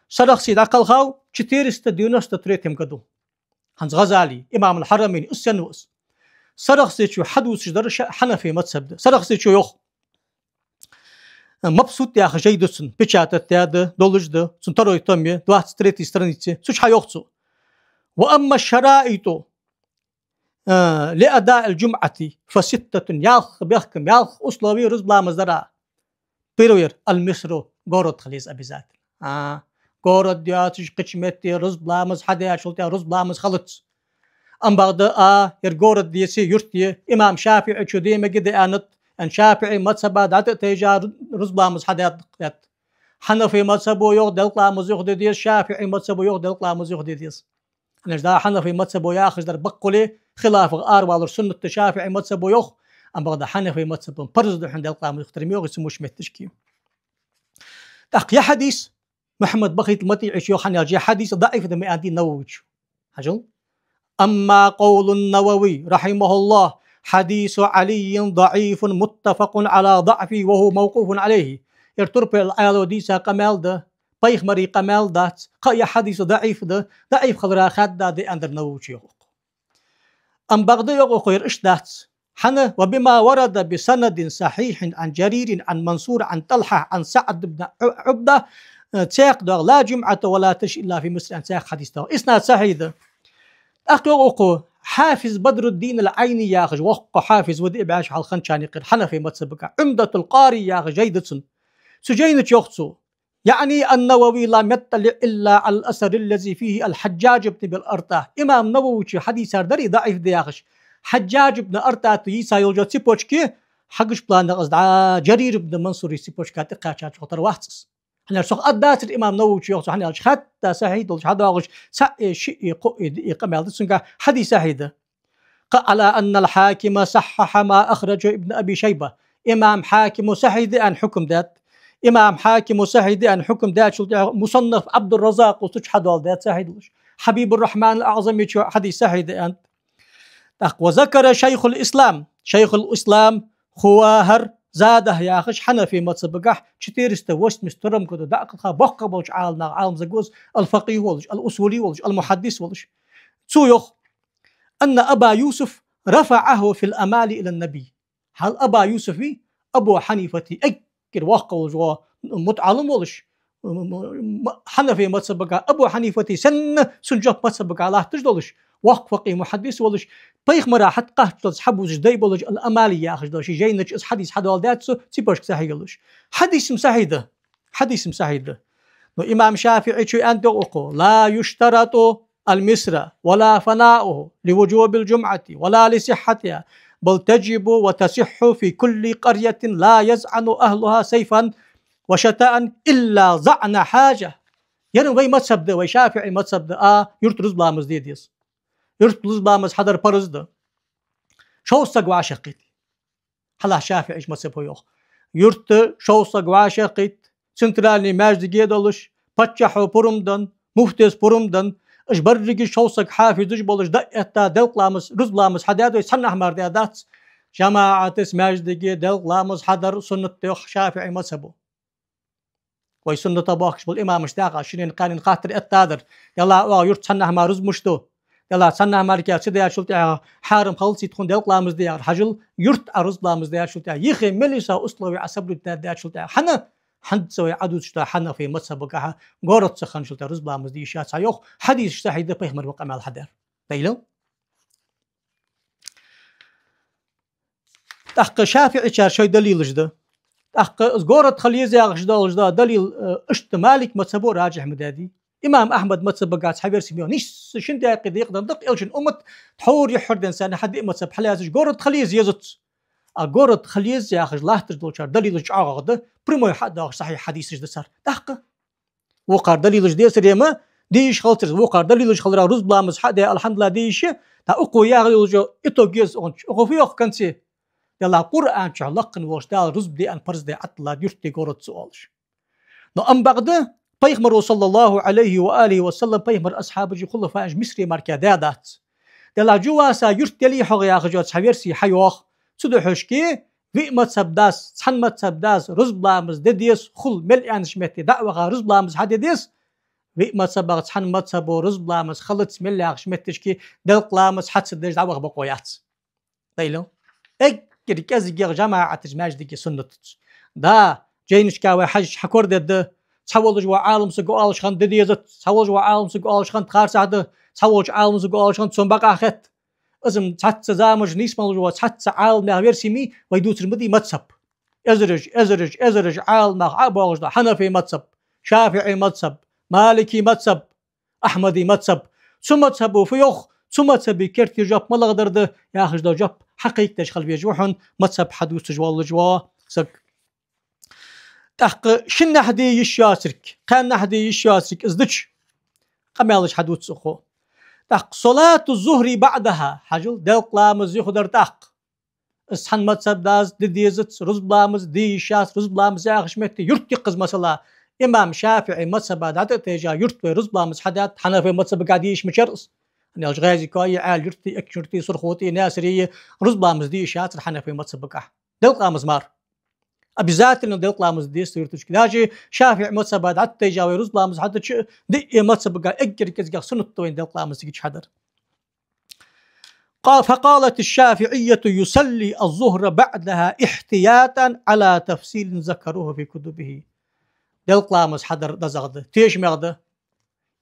Сарахси дӀакхелхав четыреста девяносто третьем году. ХӀанз ГӀазали, имамул Хьарамайни, из санна ва из. Сарахсечо хьадувцаш дар ша-, хьанафий мазхӀаб да. Сарахсечо йоах: «Мабсут» яха жай да цун, печатать даь да, долаш да, цун второй томе, двадцать третьей странице, цу чу хьайоах цо: «وأما الشرائط لأداء الجمعة فستة», ялх бехкам, ялх условие рузба ламаз дара. Первый: «المصر», город хила еза обязательно. А, город йоацаш кхыча метте рузба ламаз хьадаьчул тӀехьа рузба ламаз хилац. Амма бакъда, а, ер город деце, юрт е, имам ШафиӀечо де мегаргда аьннад, аьнна ШафиӀий мазхӀаба дӀатӀатайжа ру-, рузба ламаз хьадаьд, даьд. Хьанафий мазхӀабо йоах делкъа ламаз юха де деза, ШафиӀий мазхӀабо йоах делкъа ламаз юха де деза. ХӀана аьлча дӀа хьанафий мазхӀабо яхаш дар баккъале хилафах аравалар суннат да, ШафиӀий мазхӀабо йоах, амма бакъда хьанафий мазхӀабо парз да хьона делкъа ламаз юха дар ма йоах цу мишта метташка. ТӀаккха ер хьадис Мухьаммад Бахит ал-МутӀиӀечо йоах, хӀана аьлча ер хьадис даӀиф да ма аьннадий Нававечо. Хьажал. أما قول النووي رحمه الله: «حديث علي ضعيف متفق على ضعفه وهو موقوف عليه». Ер турпал Ӏаьлас дийца къамаьл да, пайхамара къамаьл дац, кхы а ер хьадис даӀиф да, даӀиф хилара хадда да аьннадар Нававечо йоах. Амма бакъда йоах укхо, ер иштта дац. ХӀана? «وبما ورد بسند صحيح عن جرير عن منصور عن طلحة عن سعد بن عبدة», э, цхьаькха доагӀа: «لا جمعة ولا تشريق إلا في مصر», аьнна цхьаькха хьадис доагӀа. Иснад сахьихь да. ТӀаккха йоах укхо, Хьафиз Бадруддин ал-Ӏайни яхаш воккха хьафиз ва, диъ бӀаь шу хьалха хинначарех хьанафий мазхӀабагахьа, «Ӏумдатул-Къари» яха жай да цун. Цу жайна чу йоах цо: «يعني النووي لم يطلع إلا على الأثر الذي فيه الحجاج بن أرطاة». Имам Нававечо хьадийцар дарий даӀиф да яхаш, Хьаджжадж ибн Артата йийца йолча цепочке, хьагуча планах из дӀа Джарир ибн Мансура цепочка тӀакхаьчачох тара вац из. ХӀана аьлча цох аргдацар имам Нававечо йоах цо, хӀана аьлча хатта сахьихь долаш хьадоагӀаш цаӀ, шиъ, кхоъ, диъ къамаьл да цунгахьа, хьадис сахьихь да. Кхы: «على أن الحاكم صحح ما أخرجه ابن أبي شيبة». Имам Хьакимо сахьихь да аьнна хьукам даьд. Имам Хьакимо сахьихь да аьнна хьукам даьчул тӀехьагӀа Мусаннаф Ӏабдурразакъо цу чу хьадоаладаьд сахьихь долаш. Хьабибуррахьман ал-АӀзамечо хьадис сахьихь да аьннад. ТӀаккха: «وذكر شيخ الإسلام», Шайхул-Ислам хӀара «Задахь» яхаш хьанафий мазхӀабагахьа четыреста восемьдесят втором году дӀакхелха боккха болча Ӏаламнаха, Ӏалам саг ва из, ал-факъихӀ волаш, ал-усули волаш, ал-мухьаддис волаш. Цо йоах: «أن أبا يوسف رفعه في الأمالي إلى النبي». Хьал Аба Юсуф вий, Абу Хьанифата эггара воккха волаш вола мутаӀалим волаш, м-, м-, м-, хьанафий мазхӀабагахьа Абу Хьанифата санна цун жоп мазхӀабагахьа латташ долаш, воккха факъихӀ, мухьаддис волаш, пайхамара хьатӀакхаччалца хьабувзаш дай болаш, ал-Амали яхаш дола ший жайна чу из хьадис хьадоаладаьд цо, цепочка сахьихь йолаш. Хьадис-м сахьихь да. Хьадис-м сахьихь да. Но имам ШафиӀечо аьннад йоах укхо: «لا يشترط المصر ولا فناؤه لوجوب الجمعة ولا لصحتها، بل تجب وتصح في كل قرية لا يظعن أهلها صيفا وشتاء إلا ظعن حاجة». Ер-м вай мазхӀаб да, вай ШафиӀий мазхӀаб да, а, юрта рузба ламаз де деза. Юрта рузба ламаз хьадар парз да. Шовзткъа саг вӀашагӀкхийтте. Хьалха ШафиӀий мазхӀабо йоах: юрта шовзткъа саг вӀашагӀкхийтте, центральни маьждиге долаш, паччахьо пурам денна, муфтес пурам денна, уж берригаш шовзткъа саг хьафизаш болаш, дӀа а этта, делкъа ламаз, рузба ламаз хьадаьд вай, цхьаннахьа мара даь дац. ЖамаӀатаца маьждиге делкъа ламаз хьадар суннат да йоах ШафиӀий мазхӀабо. Вай суннат бохкаш бола имамаш дагӀа шиннена кхаьннена хаттар эттадар. Делахь оаха юрта цхьаннахьа мара рузба мишта ду? Делахь цхьаннахьа мара кхы ца даьчул тӀехьагӀа хьарам хилац тхона делкъа ламаз де яхар. Хьажал, юрта Ӏа рузба ламаз даьчул тӀехьагӀа, юхе мел йиса условия Ӏа соблюдать даьчул тӀехьагӀа. ХӀана? ХӀанз вай Ӏа дувцаш да Хьанафий мазхӀабагахьа город ца хинначул тӀехьагӀа рузба ламаз де йиш яц хьа йоах, хьадисаш сахьихь да, пайхамара ма къамаьл хьадаьр. Дайла? ТӀаккха ШафиӀийчар шоай далилаш да. ТӀаккха из город хила еза яхаш долаш да далил, э, иштта Малик мазхӀабо ражихь ма даьдий. Имам Ахьмада мазхӀабагахьа цхьа версия ма йий. Нийсса шин даькъе декъадар да-кх, элчан уммат тхьовра юххьара денз санна хьа диъ мазхӀаб хьалаьцача город хила еза езац. А город хила еза яхаш латташ долчар далилаш чӀоагӀагӀа да, прямой хьа а доагӀаш сахьихь хьадисаш да цар. ТӀаккха вокхар далилаш децаре ма, де йиш хилацар из, вокхар далилаш хиларах рузба ламаз хьа а даь, алхьамдулиллахӀ, де йиш я, тӀаккха укхо яхаш йола итог я из, укхо фу йоах в конце? Делахь Къуръан чу лакха волча Дала рузба де аьнна парз даь Ӏатталла юртеи городеи ца оалаш. Но амма бакъда пайхамаро, саллаллахӀу Ӏалайхи ва алихи ва саллам, пайхамара асхьабаши хулафааши Мисре мара кхы даь дац. Делахь Джуваса юрт ялий хьогӀ яхаш йола цхьа версия хьайоах. Цудухьа шки виъ мазхӀаб да из, цхьан мазхӀаб да из, рузба ламаз де деза, хул мел аьннача метте дӀа а ваха рузба ламаз хьаде деза. Виъ мазхӀабах цхьан мазхӀабо рузба ламаз хилац мел яхача метташка делкъа ламаз хьа ца деш дӀаваха бокъо яц. Дайла? Эггара кӀезигагӀа жамаӀатаца маьждиге суннат да из. Да, жайнашка вай хьажача хьакорадергда, цхьа волаш вола Ӏалам саго оалаш хиннад де дезац, цхьа волаш вола Ӏалам саго оалаш хиннад харцахьа да, цхьа волча Ӏалам саго оалаш хиннад цунна бакъахьа хет. Из-м цхьацца заманаш нийса мел волаш вола цхьацца Ӏаламнаьха версия ма йий, вай дувцар ма дий мазхӀаб. Эзараш, эзараш, эзараш Ӏаламнах Ӏа а боагӀаш да Хьанафий мазхӀаб, ШафиӀий мазхӀаб, Маликий мазхӀаб, Ахьмадий мазхӀаб. Цу мазхӀабо фу йоах, цу мазхӀаба керте жоп малагӀа дар да яхаш дола жоп хьакхайкадеш хила везаш ва хьона мазхӀаб хьадувцаш волаш вола саг. ТӀаккха шиннахьа де йиш йоацилга, кхаьннахьа де йиш йоацилга из дича, къамаьлаш хьадувц укхо. ТӀаккха صلاة الظهر بعدها, хьажал, делкъа ламаз юха дар тӀаккха. Из цхьан мазхӀаб да из, де дезац, рузба ламаз де йиш яц, рузба ламаз яхача метте юрта я-кх из, масала, имам ШафиӀий мазхӀаба дӀатӀатайжа юрта вай рузба ламаз хьадаьд, Хьанафий мазхӀабагахьа де йиш ма яцар из. ХӀана аьлча ГӀази-Коаи, Ӏаьлий-Юртеи, Экажкъонгий-Юртеи, Сурхотеи, Наьсареи рузба ламаз де йиш яцар Хьанафий мазхӀабагахьа. Делкъа ламаз мара. Обязательно делкъа ламаз де деза цу юрташка. Даже ШафиӀий мазхӀаба дӀатӀатайжа вай рузба ламаз хьадича, диъе мазхӀабагахьа эггара кӀезигагӀа суннат да вайна делкъа ламаз цига чу хьадар. قا-، فقالت الشافعية: يصلي الظهر بعدها احتياطا على تفصيل ذكروه في كتبه. Делкъа ламаз хьадар дезагӀа да, тешамегӀа да.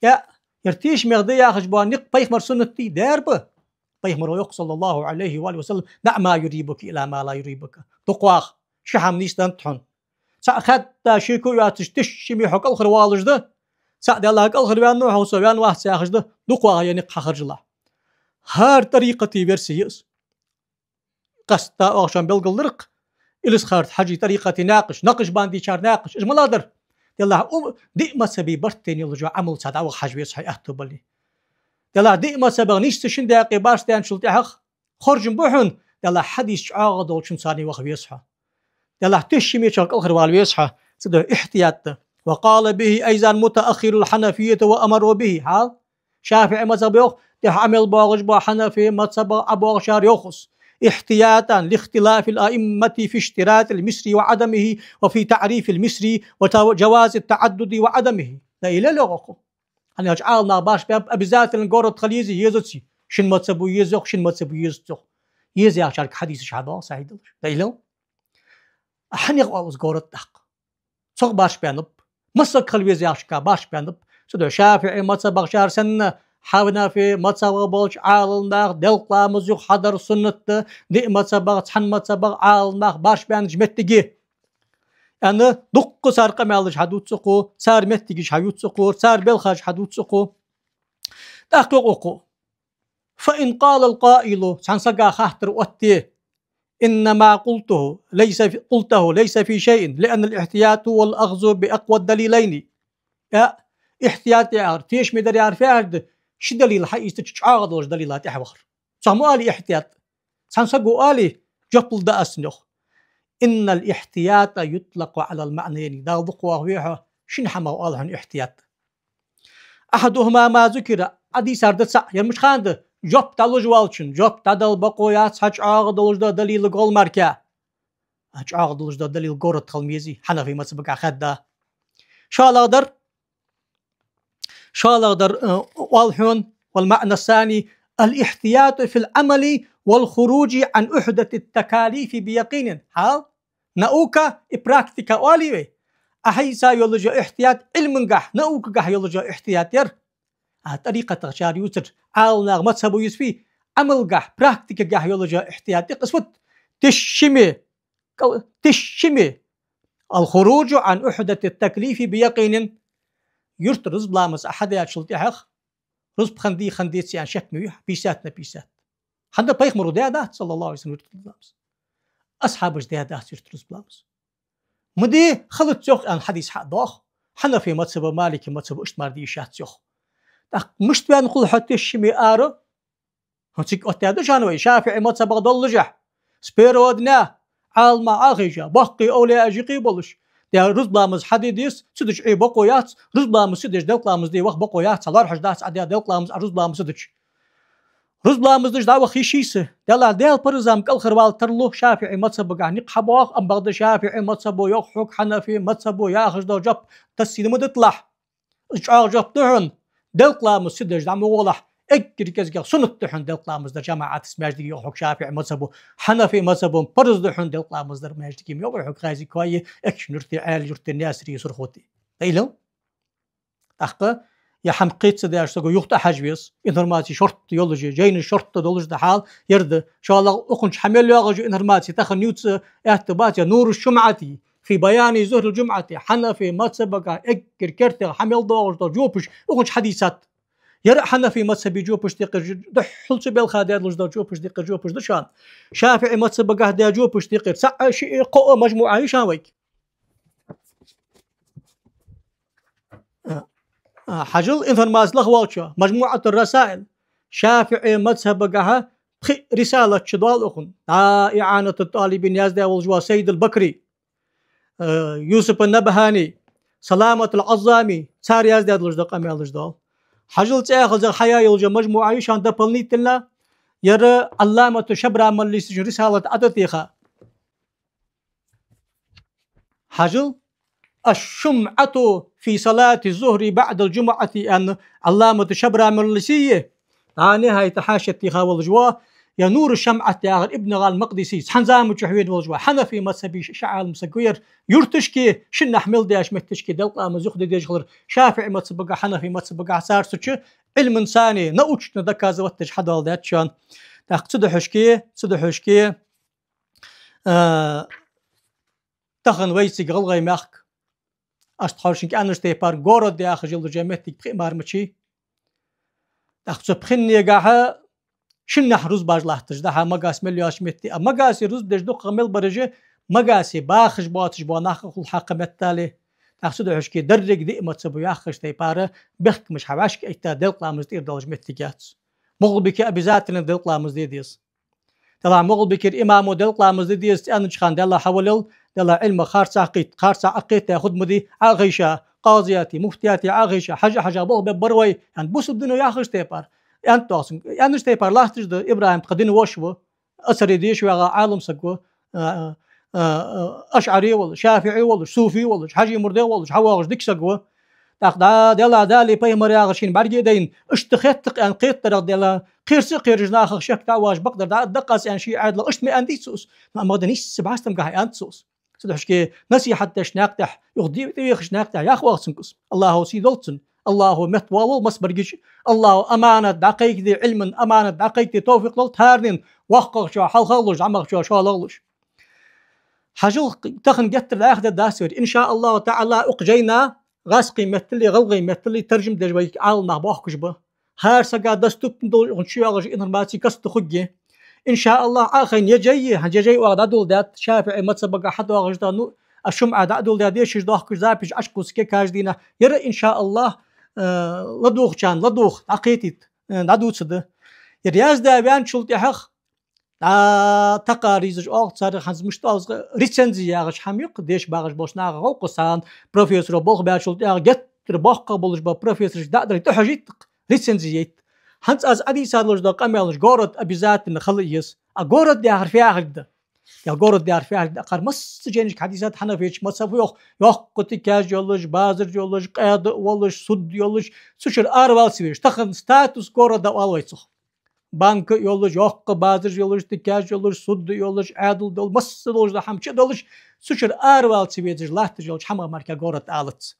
Я, ер тешамегӀа да яхаш бола никъ пайхамара суннат дий? Даьр ба. Пайхамаро йоах, صلى الله عليه وآله وسلم: «دع ما يريبك إلى ما لا يريبك». ДукхагӀа, ши хӀама нийсденнад хьона. Цхьаъ хатта шеко йоацаш тешаме хьо кӀалхарвоалаш да, цхьаъ, Даьллахь, кӀалхарваьннав хьо, со ваьнна вац яхаш да, дукхагӀа ер никъ хьахержалахь. ХӀара тӀарикъата версия я из. Къаьстта оаха шоана белгалдир-кх Илисхан-Юртарча Хьажий тӀарикъата наькъаш, накъшбандийчар наькъаш, уж малагӀа дар? Делахь, у, диъ мазхӀаба барт тайна йолаш йола Ӏамал цхьа дӀаваха хьажа веза хьо, аьттув бале. Делахь, диъ мазхӀабах нийсса шин даькъе башха даьнначул тӀехьагӀа хоржам ба хьона, делахь, хьадис чӀоагӀа долчунца ваха веза хьо. Делахь, тешаме чу кӀалхарвала веза хьо, цудухьа ихьтият да. وقال به أيضا متأخر الحنفية وأمروا به. Хьал? ШафиӀий мазхӀабо йоах, тӀехьа Ӏа мел боагӀаш бола Хьанафий мазхӀабах Ӏа боагӀачар йоах из: احتياطا لاختلاف الأئمة في اشتراط المصر وعدمه وفي تعريف المصر وجواز التعدد وعدمه. Дайла йоах укхо. ХӀана аьлча Ӏаламнаха башха баьб, обязательно город хила езий, езаций. Шин мазхӀабо еза йоах, шин мазхӀабо езац йоах. Еза яхачарга хьадисаш хьадоагӀа сахьихь долаш. Дайла? А хьанех оал из город тӀаккха? Цох башха баьннаб. Массаг хила веза яхачунга башха баьннаб. Цудухьа ШафиӀий мазхӀабах шаьра санна, Хьанафий мазхӀабах болча Ӏаламнаха делкъа ламаз юха хьадар суннат да, диъ мазхӀабах, цхьан мазхӀабах Ӏаламнах башха баьннача меттиге. Аьнна, дуккха цар къамаьлаш хьадувц укхо, цар меттигаш хьаювц укхо, цар белхаш хьадувц укхо. ТӀаккха йоах укхо: فإن قال القائل, цхьан сага хаттар отте: إن ما قلته ليس في، قلته ليس في شيء، لأن الاحتياط هو الأخذ بأقوى الدليلين. Э, ихьтият яхар, тешаме дар яхар фу яхар да? Ши далил хьаийцача, чӀоагӀа долча далила тӀехьа вахар. Цох ма оалий ихьтият. Цхьан саго оале, жоп лургда аз цунна, йоах. إن الاحتياط يطلق على المعنيين. Дала дукха вахаве хьо, шин хӀамах оал хьона ихьтият. أحدهما ما ذكر, Ӏа дийцар да цаӀ, ер мича хана да? жоп дӀалуш волчун жоп дӀадала бокъо яц хьа чӀоагӀа долаш дола далил гӀолла мара. А чӀоагӀа долаш дола далил город хила мезий, Хьанафи мазхабагахьа хадда. ШоллагӀдар, шоллагӀдар, э, оал хьона, والمعنى الثاني: الاحتياط في العمل والخروج عن عهدة التكاليف بيقين. Хьал, наука и практика оалий вай. Ӏа хьийца йолаш йола ихтият Ӏилмангахьа, наукагахьа йолаш йола ихтият яр. А тӀарикъатагӀчар ювцар, Ӏаламнаха мазхабо ювцар, Ӏамалгахьа, практикагахьа йолаш йола ихтият я-кх из фуд? Тешшаме, кӀал-, тешшаме. الخروج عن عهدة التكليف بيقين. Юрта рузба ламаз Ӏа хьадаьчул тӀехьагӀа, рузба хиннадий, хиннадеций аьнна шек ма вий хьа, пятьдесят на пятьдесят. ХӀана, пайхамаро даь дац, صلى الله عليه وسلم, юрта рузба ламаз. Асхьабаша даь дац юрта рузба ламаз. Ма де, хилац йоах аьнна хьадис хьа а доагӀа. Хьанафи мазхабо, Малики мазхабо иштта мара де йиш яц йоах. ТӀаккха мишта ваьнна хул хьо тешшаме ара? ХӀанз цига оттадаьд шоана вай, ШафиӀий мазхабагӀа доллашехь, с первого дня Ӏаламнах Ӏохайша, боккхий овлияаш юкъе болаш, де рузба ламаз хьаде деза, цудухьа Ӏе бокъо яц, рузба ламаз ца деш делкъа ламаз де ваха бокъо яц, цхьа лоархӀаш дац Ӏа де делкъа ламаз, Ӏа рузба ламаз ца дича. Рузба ламаз деш дӀаваха йиш йий са? Делахь Даьла парзам кӀалхарвала тарлу ШафиӀий мазхабагахьа никъ хьабоагӀа, ам бакъда ШафиӀий мазхабо йоах хьога, Хьанафи мазхабо яхаш дола жоп тасси да ма диталахь. Из чӀоагӀа жоп да хьона: делкъа ламаз ца деш дӀа ма гӀолахь, эггара кӀезигагӀа суннат да хьона делкъа ламаз дар жамаӀатаца маьждиге, йоах хьога ШафиӀий мазхабо. Хьанафи мазхабо парз да хьона делкъа ламаз дар маьждиге, ма йоах хьога Хазий, Кои, Экажкъонгий-Юрта, Аьлий-Юрта, Наьсаре, Сурхоте. Далил? ТӀаккха е хӀама кхета ца деш саго юха тӀахьажа веза. Информаци шортта йолаш я, жайнаш шортта долаш да хьал, ер да. ШоллагӀа, укхунча хьа мел йоагӀаш йола информаци тахан ювца аьттув бац, е Нуру шшумӀати фи баяни зухӀри-л-жумӀати, Хьанафи мазхабагахьа эггара кертера хьа мел доагӀаш дола жопаш укхунча хьадийцад. Ер а Хьанафи мазхаба жопаш декхар, духхьал цу балха даь долаш дола жопаш декхар жопаш да шоана. ШафиӀий мазхабагахьа даь жопаш декхар цаӀ а, шиъ а, кхоъ а мажмуӀа я шоана вайга. А, а, хьажал, информаци лаха волча, МажмуӀату-р-Расаил, ШафиӀий мазхабагахьа пхи рисалат чудоал укхун. ДӀа ИӀанату-т-ТӀалибин яздаь волаш ва Сайид-л-Бакри, а, Юсуп ан-НабхӀани, Саламат ал-Ӏаззами, цар яздаь долаш да къамаьлаш доал. Хьажал, цӀаьхаза хьаяь йолча МажмуӀа я шоана дополнительно, ер Ӏалламату Шабрамарлисачун рисалат Ӏа тӀатеха. Хьажал, الشمعة في صلاة الظهر بعد الجمعة аьнна, Ӏалламату Шабрамарлиси, дӀа НихӀаят, хьашият теха волаш ва, е Нуру шшамӀат яхар Ибн ГӀалин Макъдиси, цхьан заман чу хьавена волаш ва, Хьанафи мазхаба ши Ӏалам саг ва ер, юрташка, шиннахьа мел деш моттигашка делкъа ламаз юха де дезаш хилар, ШафиӀий мазхабагахьа, Хьанафи мазхабагахьа царца чу Ӏилман сани научно доказывать деш хьадоаладаьд шоана. ТӀаккха цудухьа шки, цудухьа шки, а, тахан вай цига ГӀалгӀай мехка, аз тхьовра шуга аьннача тайпара, город яхаш йолча моттиге пхиъ мара ма яций. ТӀаккха цу пхеннегахьа шиннахьа рузбаш латташ да хьа Магас мел йоацача метте. А Магасе рузба деш дукхагӀа мел бараш а Магасе бахаш боацаш бола нах хул хьакха меттел. ТӀаккха цудухьа шки деррига диъ мазхаб яхача тайпара бехкамаш хьа вӀашка айттад, делкъа ламаз тӀера долаш моттиг яц. МагӀалбике обязательно делкъа ламаз де деза. Делахь МагӀалбикера имамо делкъа ламаз де деза аьннача хана, Даьла хьавалал, Даьла Ӏилма харцахьа кхийтта, харцахьа Ӏокхийтта хургда ма дий, Ӏохайша, къазияте, муфтияте Ӏохайша, хьажа-хьажа болх бергбар вай, аьнна, бусалба дино яхача тайпара. Аьнна тохсун, аьннача тайпара латташ да Ибрахьим тха дина воша ва, Асаре деша ваьгӀа Ӏалам саг ва, а, а, а, ашӀари волаш, шафиӀи волаш, суфи волаш, хьажи мурде волаш, хьавоагӀаш дика саг ва. ТӀаккха дӀа, Даьла, Даьлеи пайхамареи яхар шийна бӀарга а дайна, иштта хетта-кх аьнна кхетарах, Даьла, кхераш а кхераш, нахах шек дӀа а воаш, бакъдар дӀа а даккха аз аьнна, ший Ӏаьдалах иштта ма аьннадий цо из. Но, амма дин иштта бахьастамгахьа аьннад цо из. Цудухьа шки насихьат деш наькъа тӀа, юха де-, тӀавехаш наькъа тӀа яха вахцунг из. АллахӀо сий долда цунна. АллахӀо метта воалаволва масса баргича. АллахӀо аманат дӀакхайкаде, Ӏилман аманат дӀакхайкаде товфикъ лолда царна, воккхагӀчоа хьалхагӀа луш, зӀамагӀчоа шоллагӀа луш. Хьажал, тахан геттара дӀаьха дергдац вай. Ин ша АллахӀу ТаӀала, укх жайна гӀазкхий меттали, гӀалгӀай меттали таржам деш вайга Ӏаламнах боахкаш ба. ХӀара сага доступно долаш, укхун чу йоагӀаш информаци каста хургья. Ин ша АллахӀ, Ӏа а хайна, е жай, хӀанз е жай оаха дӀадоладаьд, ШафиӀий мазхабагахьа хьадоагӀаш да, ну, а шумӀа дӀадоладаьд, дешаш доахкаш, запись Ӏочукхувсаргья каждый дийнахьа. Ер а, ин ша АллахӀ, э, ладувгӀачарна ладувгӀа, дӀакхетийта, э, дӀадувцаргда. Ер яздаь ваьнначул тӀехьагӀа, дӀа такъаризаш оал царех, хӀанз мишта оал, рецензи яхаш хӀама я-кх, деша багӀаш болча наха гӀовкхо санна, профессоро болх баьчул тӀехьагӀа геттара боккхагӀа болаш бола профессорашка дӀа а дале, тӀахьожийт-кх, рецензи яйт. ХӀанз аз Ӏадийца долаш да къамаьлаш, город обязательно хила еза. А город яхар фу яхилга да? Я город яхар фу яхилга да? Акхар масса жайнашка хьадийцад хьанафеча мазхӀабо йоах, йоккха тикаш йолаш, базар йолаш, къаьда а волаш, суд а йолаш, цу чура аравала ца везаш. Тахан статус города оал вай цох. Банк а йолаш, йоккха базар йолаш, тикаш йолаш, суд а йолаш, Ӏаьдал а долаш, масса долаш да хӀама чу а долаш, цу чура аравала ца везаш латташ йолча хӀамах мара город алац.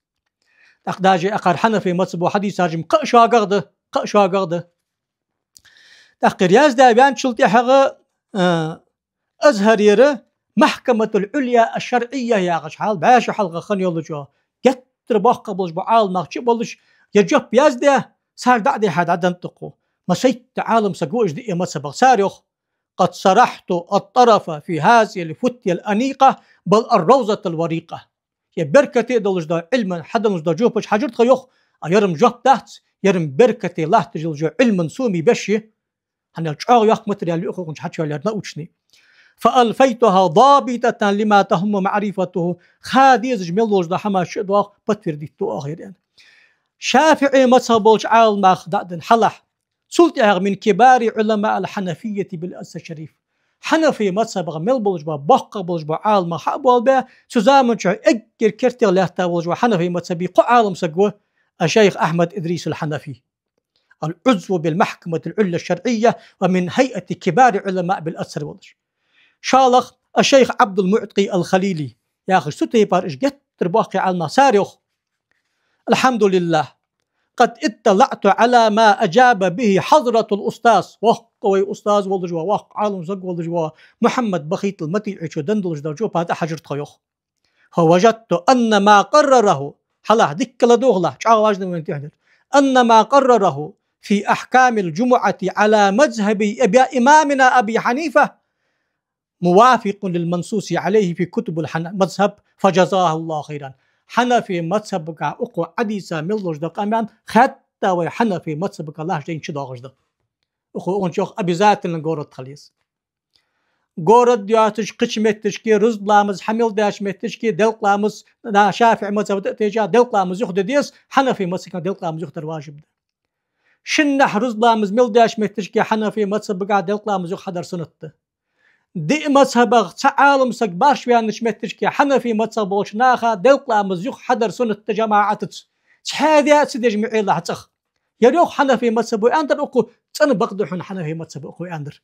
ТӀаккха даже акхар хьанафе мазхӀабо хьадийцар жим кхы а шогагӀа да, кхы а шогагӀа да. ТӀаккха ер яздаь ваьнначул тӀехьагӀа, а, Азхарера Махкаматул Ӏулья аш-ШарӀийя яхаш хьал, бӀаь шу хьалха хинна йолча, геттара боккхагӀа болаш бола Ӏаламнах чу а болаш, ер жоп яздаь, цар дӀа а дихьа дӀаденнад укхо. Масайтта Ӏалам саг ва уж диъ мазхӀабах. Цар йоах: قد سرحت الطرف في هذه الفتيا الأنيقة، بل الروضة الوريقة. Ер беркате долаш да Ӏилман хьаденна долаш да жопаш хьажар тхо йоах, а ер-м жоп дац, ер-м беркате латташ йола Ӏилман сома беш я. ХӀана аьлча чӀоагӀа йоккха материал я укхо укхунча хьачуяьлар научный. فألفيتها ضابطة لما تهم معرفته. Ха дезаш мел долаш да хӀамаш чу а доагӀа, подтвердить ду оаха ер аьнна. ШафиӀий мазхӀаб болча Ӏаламнах дӀа а денна хьалха. Цул тӀехьагӀа من كبار علماء الحنفية بالأزهر الشريف. Хьанафий мазхӀабах мел болаш бола, боккхагӀа болаш бола Ӏаламнах хьа а болабаь, цу заман чухь эггара кертерагӀа лаьтта волаш вола хьанафий мазхӀаба кхо Ӏалам саг ва, а шайх Ахьмад Идрис аль-Хьанафи. العضو بالمحكمة العليا الشرعية ومن هيئة كبار العلماء بالأزهر волаш. ШоллагӀа а шайх Ӏабдул-МуӀтӀи аль-Халили яхаш, цу тайпара уж геттара боккхий Ӏаламнах. Цар йоах: الحمد لله، قد اطلعت على ما أجاب به حضرة الأستاذ. Воккха вай устаз волаш вола, воккха Ӏалам саг волаш вола Мухьаммад Бахит аль-МутӀиӀе чу денна долаш дола жопа тӀа хьажар тхо йоах. فوجدت أن ما قرره, хьалха дикка ладувгӀалахь, чӀоагӀа важный момент я ер, أن ما قرره في أحكام الجمعة على مذهب أبي، إمامنا أبي حنيفة موافق للمنصوص عليه في كتب الحن-، المذهب، فجزاه الله خيرا. Хьанафий мазхӀабагахь укхо Ӏадийца мел долаш да къамаьл, хатта вай хьанафий мазхӀабагахь латташ жайна чу доагӀаш да. Укхо укхунча йоах обязательно город хила еза. Город йоацаш кхыча метташка, рузба ламаз хьа мел даьча метташка, делкъа ламаз, на, шафиӀий мазхӀаба тӀа а тайжа, делкъа ламаз юха де деза, хьанафий мазхӀабагахь делкъа ламаз юха дар важиб да. Шиннахьа рузба ламаз мел даьча метташка хьанафий мазхӀабагахь делкъа ламаз юха хьадар суннат да. Диъ мазхӀабах цхьа Ӏалам саг башха ваьннача метташка хьанафий мазхӀаб болча наха делкъа ламаз юха хьадар суннат да жамаӀатаца. Цхьа а де а ца деш ма Ӏелахь цӀагӀа. Ер йоах хьанафий мазхӀабо аьннадар укхо, цӀена бакъда хьона хьанафий мазхӀабо укхо аьннадар.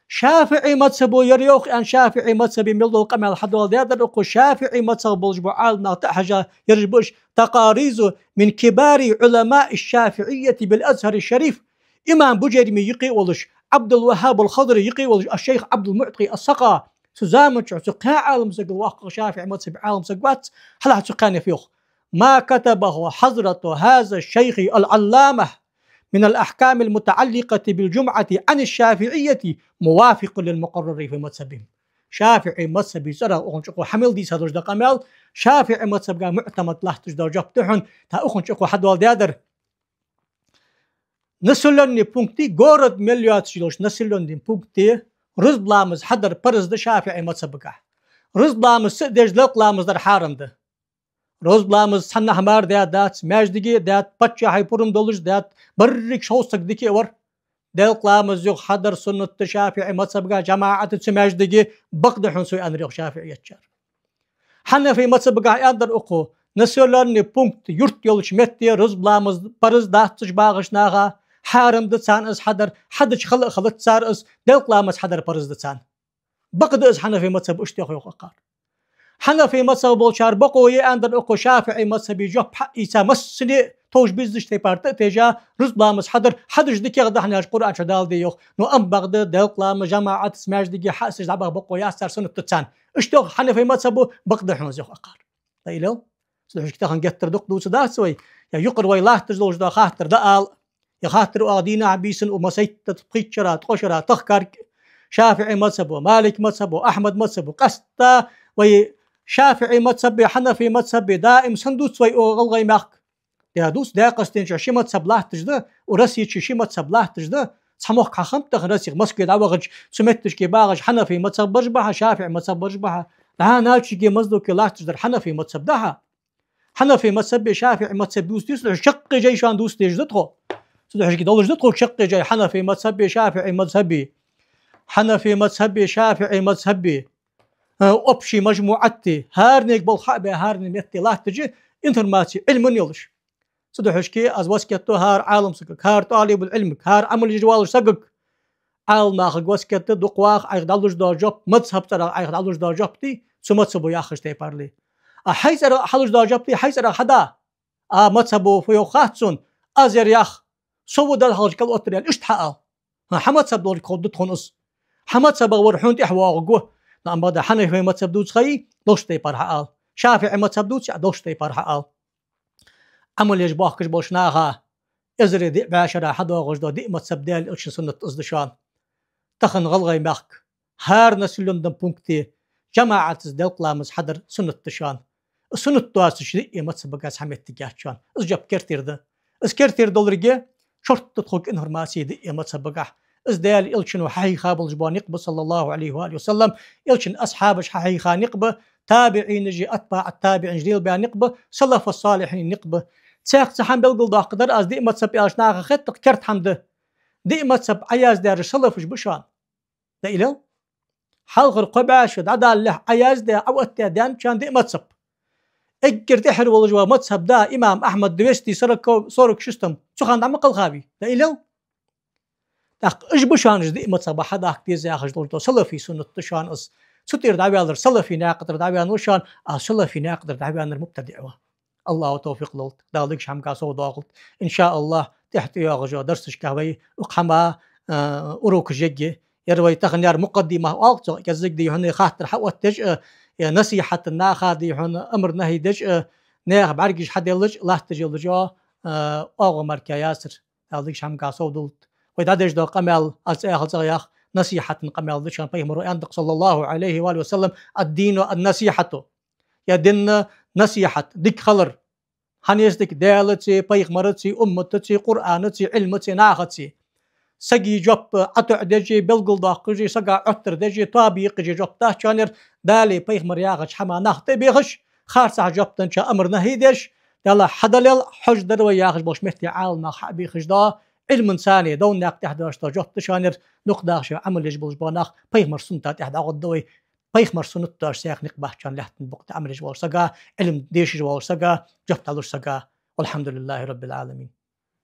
ШафиӀий мазхӀабо ер йоах аьнна, шафиӀий мазхӀаба мел дола къамаьл хьадоаладаьдар укхо, шафиӀий мазхӀаб болаш бола Ӏаламнах тӀа а хьежа, ераш ба уж تقاريظ من كبار علماء الشافعية بالأزهر الشريف. Имам Бужайрими юкъе а волаш, Ӏабдул-ВаххӀаб аль-Хадри юкъе а волаш, аш-шайх Ӏабдул-МуӀтӀи ас-Сакъа, цу заман чухь цу кхаь Ӏалам сагал воккха шафиӀий мазхӀаба Ӏалам саг вац, хьалха цу кхаьннех йоах. ما كتبه حضرة هذا الشيخ العلامة من الأحكام المتعلقة بالجمعة عن الشافعية موافق للمقرر في مذهبهم. ШафиӀий мазхӀаба цӀерагӀа укхунча укхо хьа мел дийца долаш да къамаьл, шафиӀий мазхӀабагахь муӀтамад латташ да жоп да хьона, тха укхунча укхо хьадоаладаьдар. Населённый пункте, город мел йоацаш йолча населённый пункте рузба ламаз хьадар парз да шафиӀий мазхӀабагахь. Рузба ламаз ца а деш, делкъа ламаз дар хьарам да. Рузба ламаз цхьаннахьа мара даьдац, маьждиге а даьд, паччахьа пурам долаш даьд, берригаш хьовсаг дика а вар. Делкъа ламаз юха хьадар суннат да шафиӀий мазхӀабагахь жамаӀатаца маьждиге, бакъда хьона со аьннар йоах шафиӀиятчар. Хьанафий мазхӀабагахь аьннадар укхо, населённый пункт, юрт йолча метте рузба ламаз парз дац уж бахача наха, хьарам да царна из хьадар, хьадича хала а хилац цар из, делкъа ламаз хьадар парз да царна. Бакъда из хьанафий мазхӀабо иштта йоах, йоах акхар. Хьанафий мазхӀаб болчар бокъо я аьннадар укхо шафиӀий мазхӀаба жоп хьаийца, массане а товш безача тайпара тӀа а тайжа, рузба ламаз хьадар хьадича дикагӀа да, хӀана аьлча Къуръан чу Дала де йоах. Но амма бакъда делкъа ламаз жамаӀатаца маьждиге хьа а сеш дӀабаха бокъо яц цар, суннат да царна. Иштта йоах хьанафий мазхӀабо, бакъда хьона из, йоах акхар. Даилал? Цудухьа тахан геттара дукха дувца дац вай, е юкъара вай латташ долаш да хаттар дӀаала. Е хаттар оаха дийнахьа, бийсанна, укх масайтта пхийтта шера, ткъо шера тахкарг, шафиӀий мазхӀабо, Малик мазхӀабо, Ахьмад мазхӀабо, къаьстта вай шафиӀий мазхӀабеи хьанафий мазхӀабеи даим санна дувц вай укх ГӀалгӀай мехка. Даь дувц, Даькъастен чу ши мазхӀаб латташ да, укх Россе чу ши мазхӀаб латташ да, цхьа мохк хьахиннад тахан Россе, Москве дӀавахача, цу метташка багӀача хьанафий мазхӀаб бараш ба хьа, шафиӀий мазхӀаб бараш ба хьа. ДӀа Нальчике, Моздоке латташ дар хьанафий мазхӀаб да хьа. Хьанафий мазхӀабеи шафиӀий мазхӀабеи дувц дийцача, шаккхе жай шоана дувц дезаш да тхо. Цудухьа долаш да тхога шаккхе жай хьанафи мазхӀаби, шафиӀи мазхӀаби, хьанафи мазхӀаби, шафиӀи мазхӀаби, а, общий мажмуӀати, хӀаранега болх хьа а бе, хӀаране метте латташ, информаци, Ӏилма йолаш. Цудухьа аз васкет ду хӀара Ӏалам сагага, хӀара тӀалибул Ӏилмага, хӀара Ӏамал еш волаш сагага. Ӏалам нахага васкет да, дукха ваха, Ӏайха дӀалуш дола жоп, мазхӀаб цӀерагӀа Ӏайха дӀалуш дола жоп дий, цу мазхӀабо яххаш тайпара. А хьай цӀерагӀа хьалуш дола жоп дий, хьай цӀерагӀа хьада. А мазхӀабо фу йоах хац сона, аз ер ях, со ва Дала хьалхашка кӀал оттар аьнна, иштта хьаала. Хьа мазхӀаб долга ховргда тхона из. Хьа мазхӀабах вар хьона тӀехьа воагӀаргва. Но амма да хьанафи мазхӀаб дувцаш хьай, долча тайпара хьаала. ШафиӀи мазхӀаб дувцаш, долча тайпара хьаала. Ӏамал еш боахкаш болча наха эзари диъ бӀаь шера хьадоагӀаш дола диъ мазхӀаб Даьла Элчан суннат из да шоана. Тахан ГӀалгӀай мехка хӀара населённом пункте жамаӀатаца делкъа ламаз хьадар суннат да шоана. Суннат доацаш диъ мазхӀабагахьа цхьа моттиг яц шоана. Из жоп керттера да. Из керттера долга шортта тхога информаци диъ мазхӀабагахьа. Из Даьла Элчано хьахьийха болаш бола никъ ба, صلى الله عليه وآله وسلم, Элчан асхьабаша хьахьийха никъ ба, табиӀинаши, атбаӀу табиӀинаши лелабаь никъ ба, салафу салихьий никъ ба. Цхьаькха цхьа хӀама белгалдоаккхаргдар аз, диъ мазхӀаб аьлча наха хетта керда хӀама да. Диъ мазхӀаб Ӏояздаьраш салафаш ба шоана. Даьла, хьалхара кхо бӀаь шу дӀадалалехь Ӏояздаь, Ӏооттадаь даьнначарна диъ мазхӀаб. Эггара тӀехьара волаш вола мазхӀаб да имам Ахьмад, двести сорок, сорок шестом, цу хана дӀа ма кхелхавий. Даьла, тӀаккха уж ба шоана уж диъ мазхӀаб хьадахка деза яхаш долаш дола салафий суннат да шоана из. Цу тӀера дӀаваьлар салафий наькъа тӀара дӀаваьннав шоана, а салафий наькъа тӀара дӀаваьннар мубтадиӀ ва. АллахӀа тавфикъ лолда, Дала дикача хӀамага совдоахалда. Ин ша АллахӀ, тӀехьа тӀайоагӀача дарсашка вай укх хӀаман, а, урокаш ергья. Ер вай тахан яр мукъаддимат оал цох, кӀеззига дий хьона хаттар хьаоттадеш а, е насихьат наха дий хьона, амар-нахьи деш а, наьха бӀаргаш хьаделлаш а, латташ йолаш йола, а, оагӀув мара яцар. Дала дикача хӀамага совдолда. Вай дӀадеш дола къамаьл, аз цӀи яхал цӀагӀа ях, насихьата къамаьл да шоана, пайхамара аьннад-кх, صلى الله عليه وآله وسلم: الدين النصيحة. Ер дин насихьат, дика хилар. ХӀанз дика Даьлацеи, пайхамарацеи, умматацеи, Къуръанацеи, Ӏилмацеи, нахацеи. Сага жоп ӀотоӀадеш а, белгалдоаккхаш а, сага Ӏоттар деш а, тоаба екъаш а жоп дац шоана ер, Дала, пайхамара яхача хӀаман нах тӀабехаш, харцахьа жоп денначарна амар-нахьи деш, Даьла, хьадалел, хьожадар вай яхаш болча метте Ӏалам наха хьабехаш дола, Ӏилманца довна никъ тӀехьа доацаш дола жоп да шоана ер, дукха даха шоай Ӏамал еш болаш бола нах пайхамара сунната тӀехьа дӀагӀоргда вай. Пайхамара суннат доацаш цхьаккха никъ бац шоана лаьттан букъа тӀа Ӏамал еш волча сага, Ӏилма дешаш волча сага, жоп далуча сага. والحمد لله رب العالمين.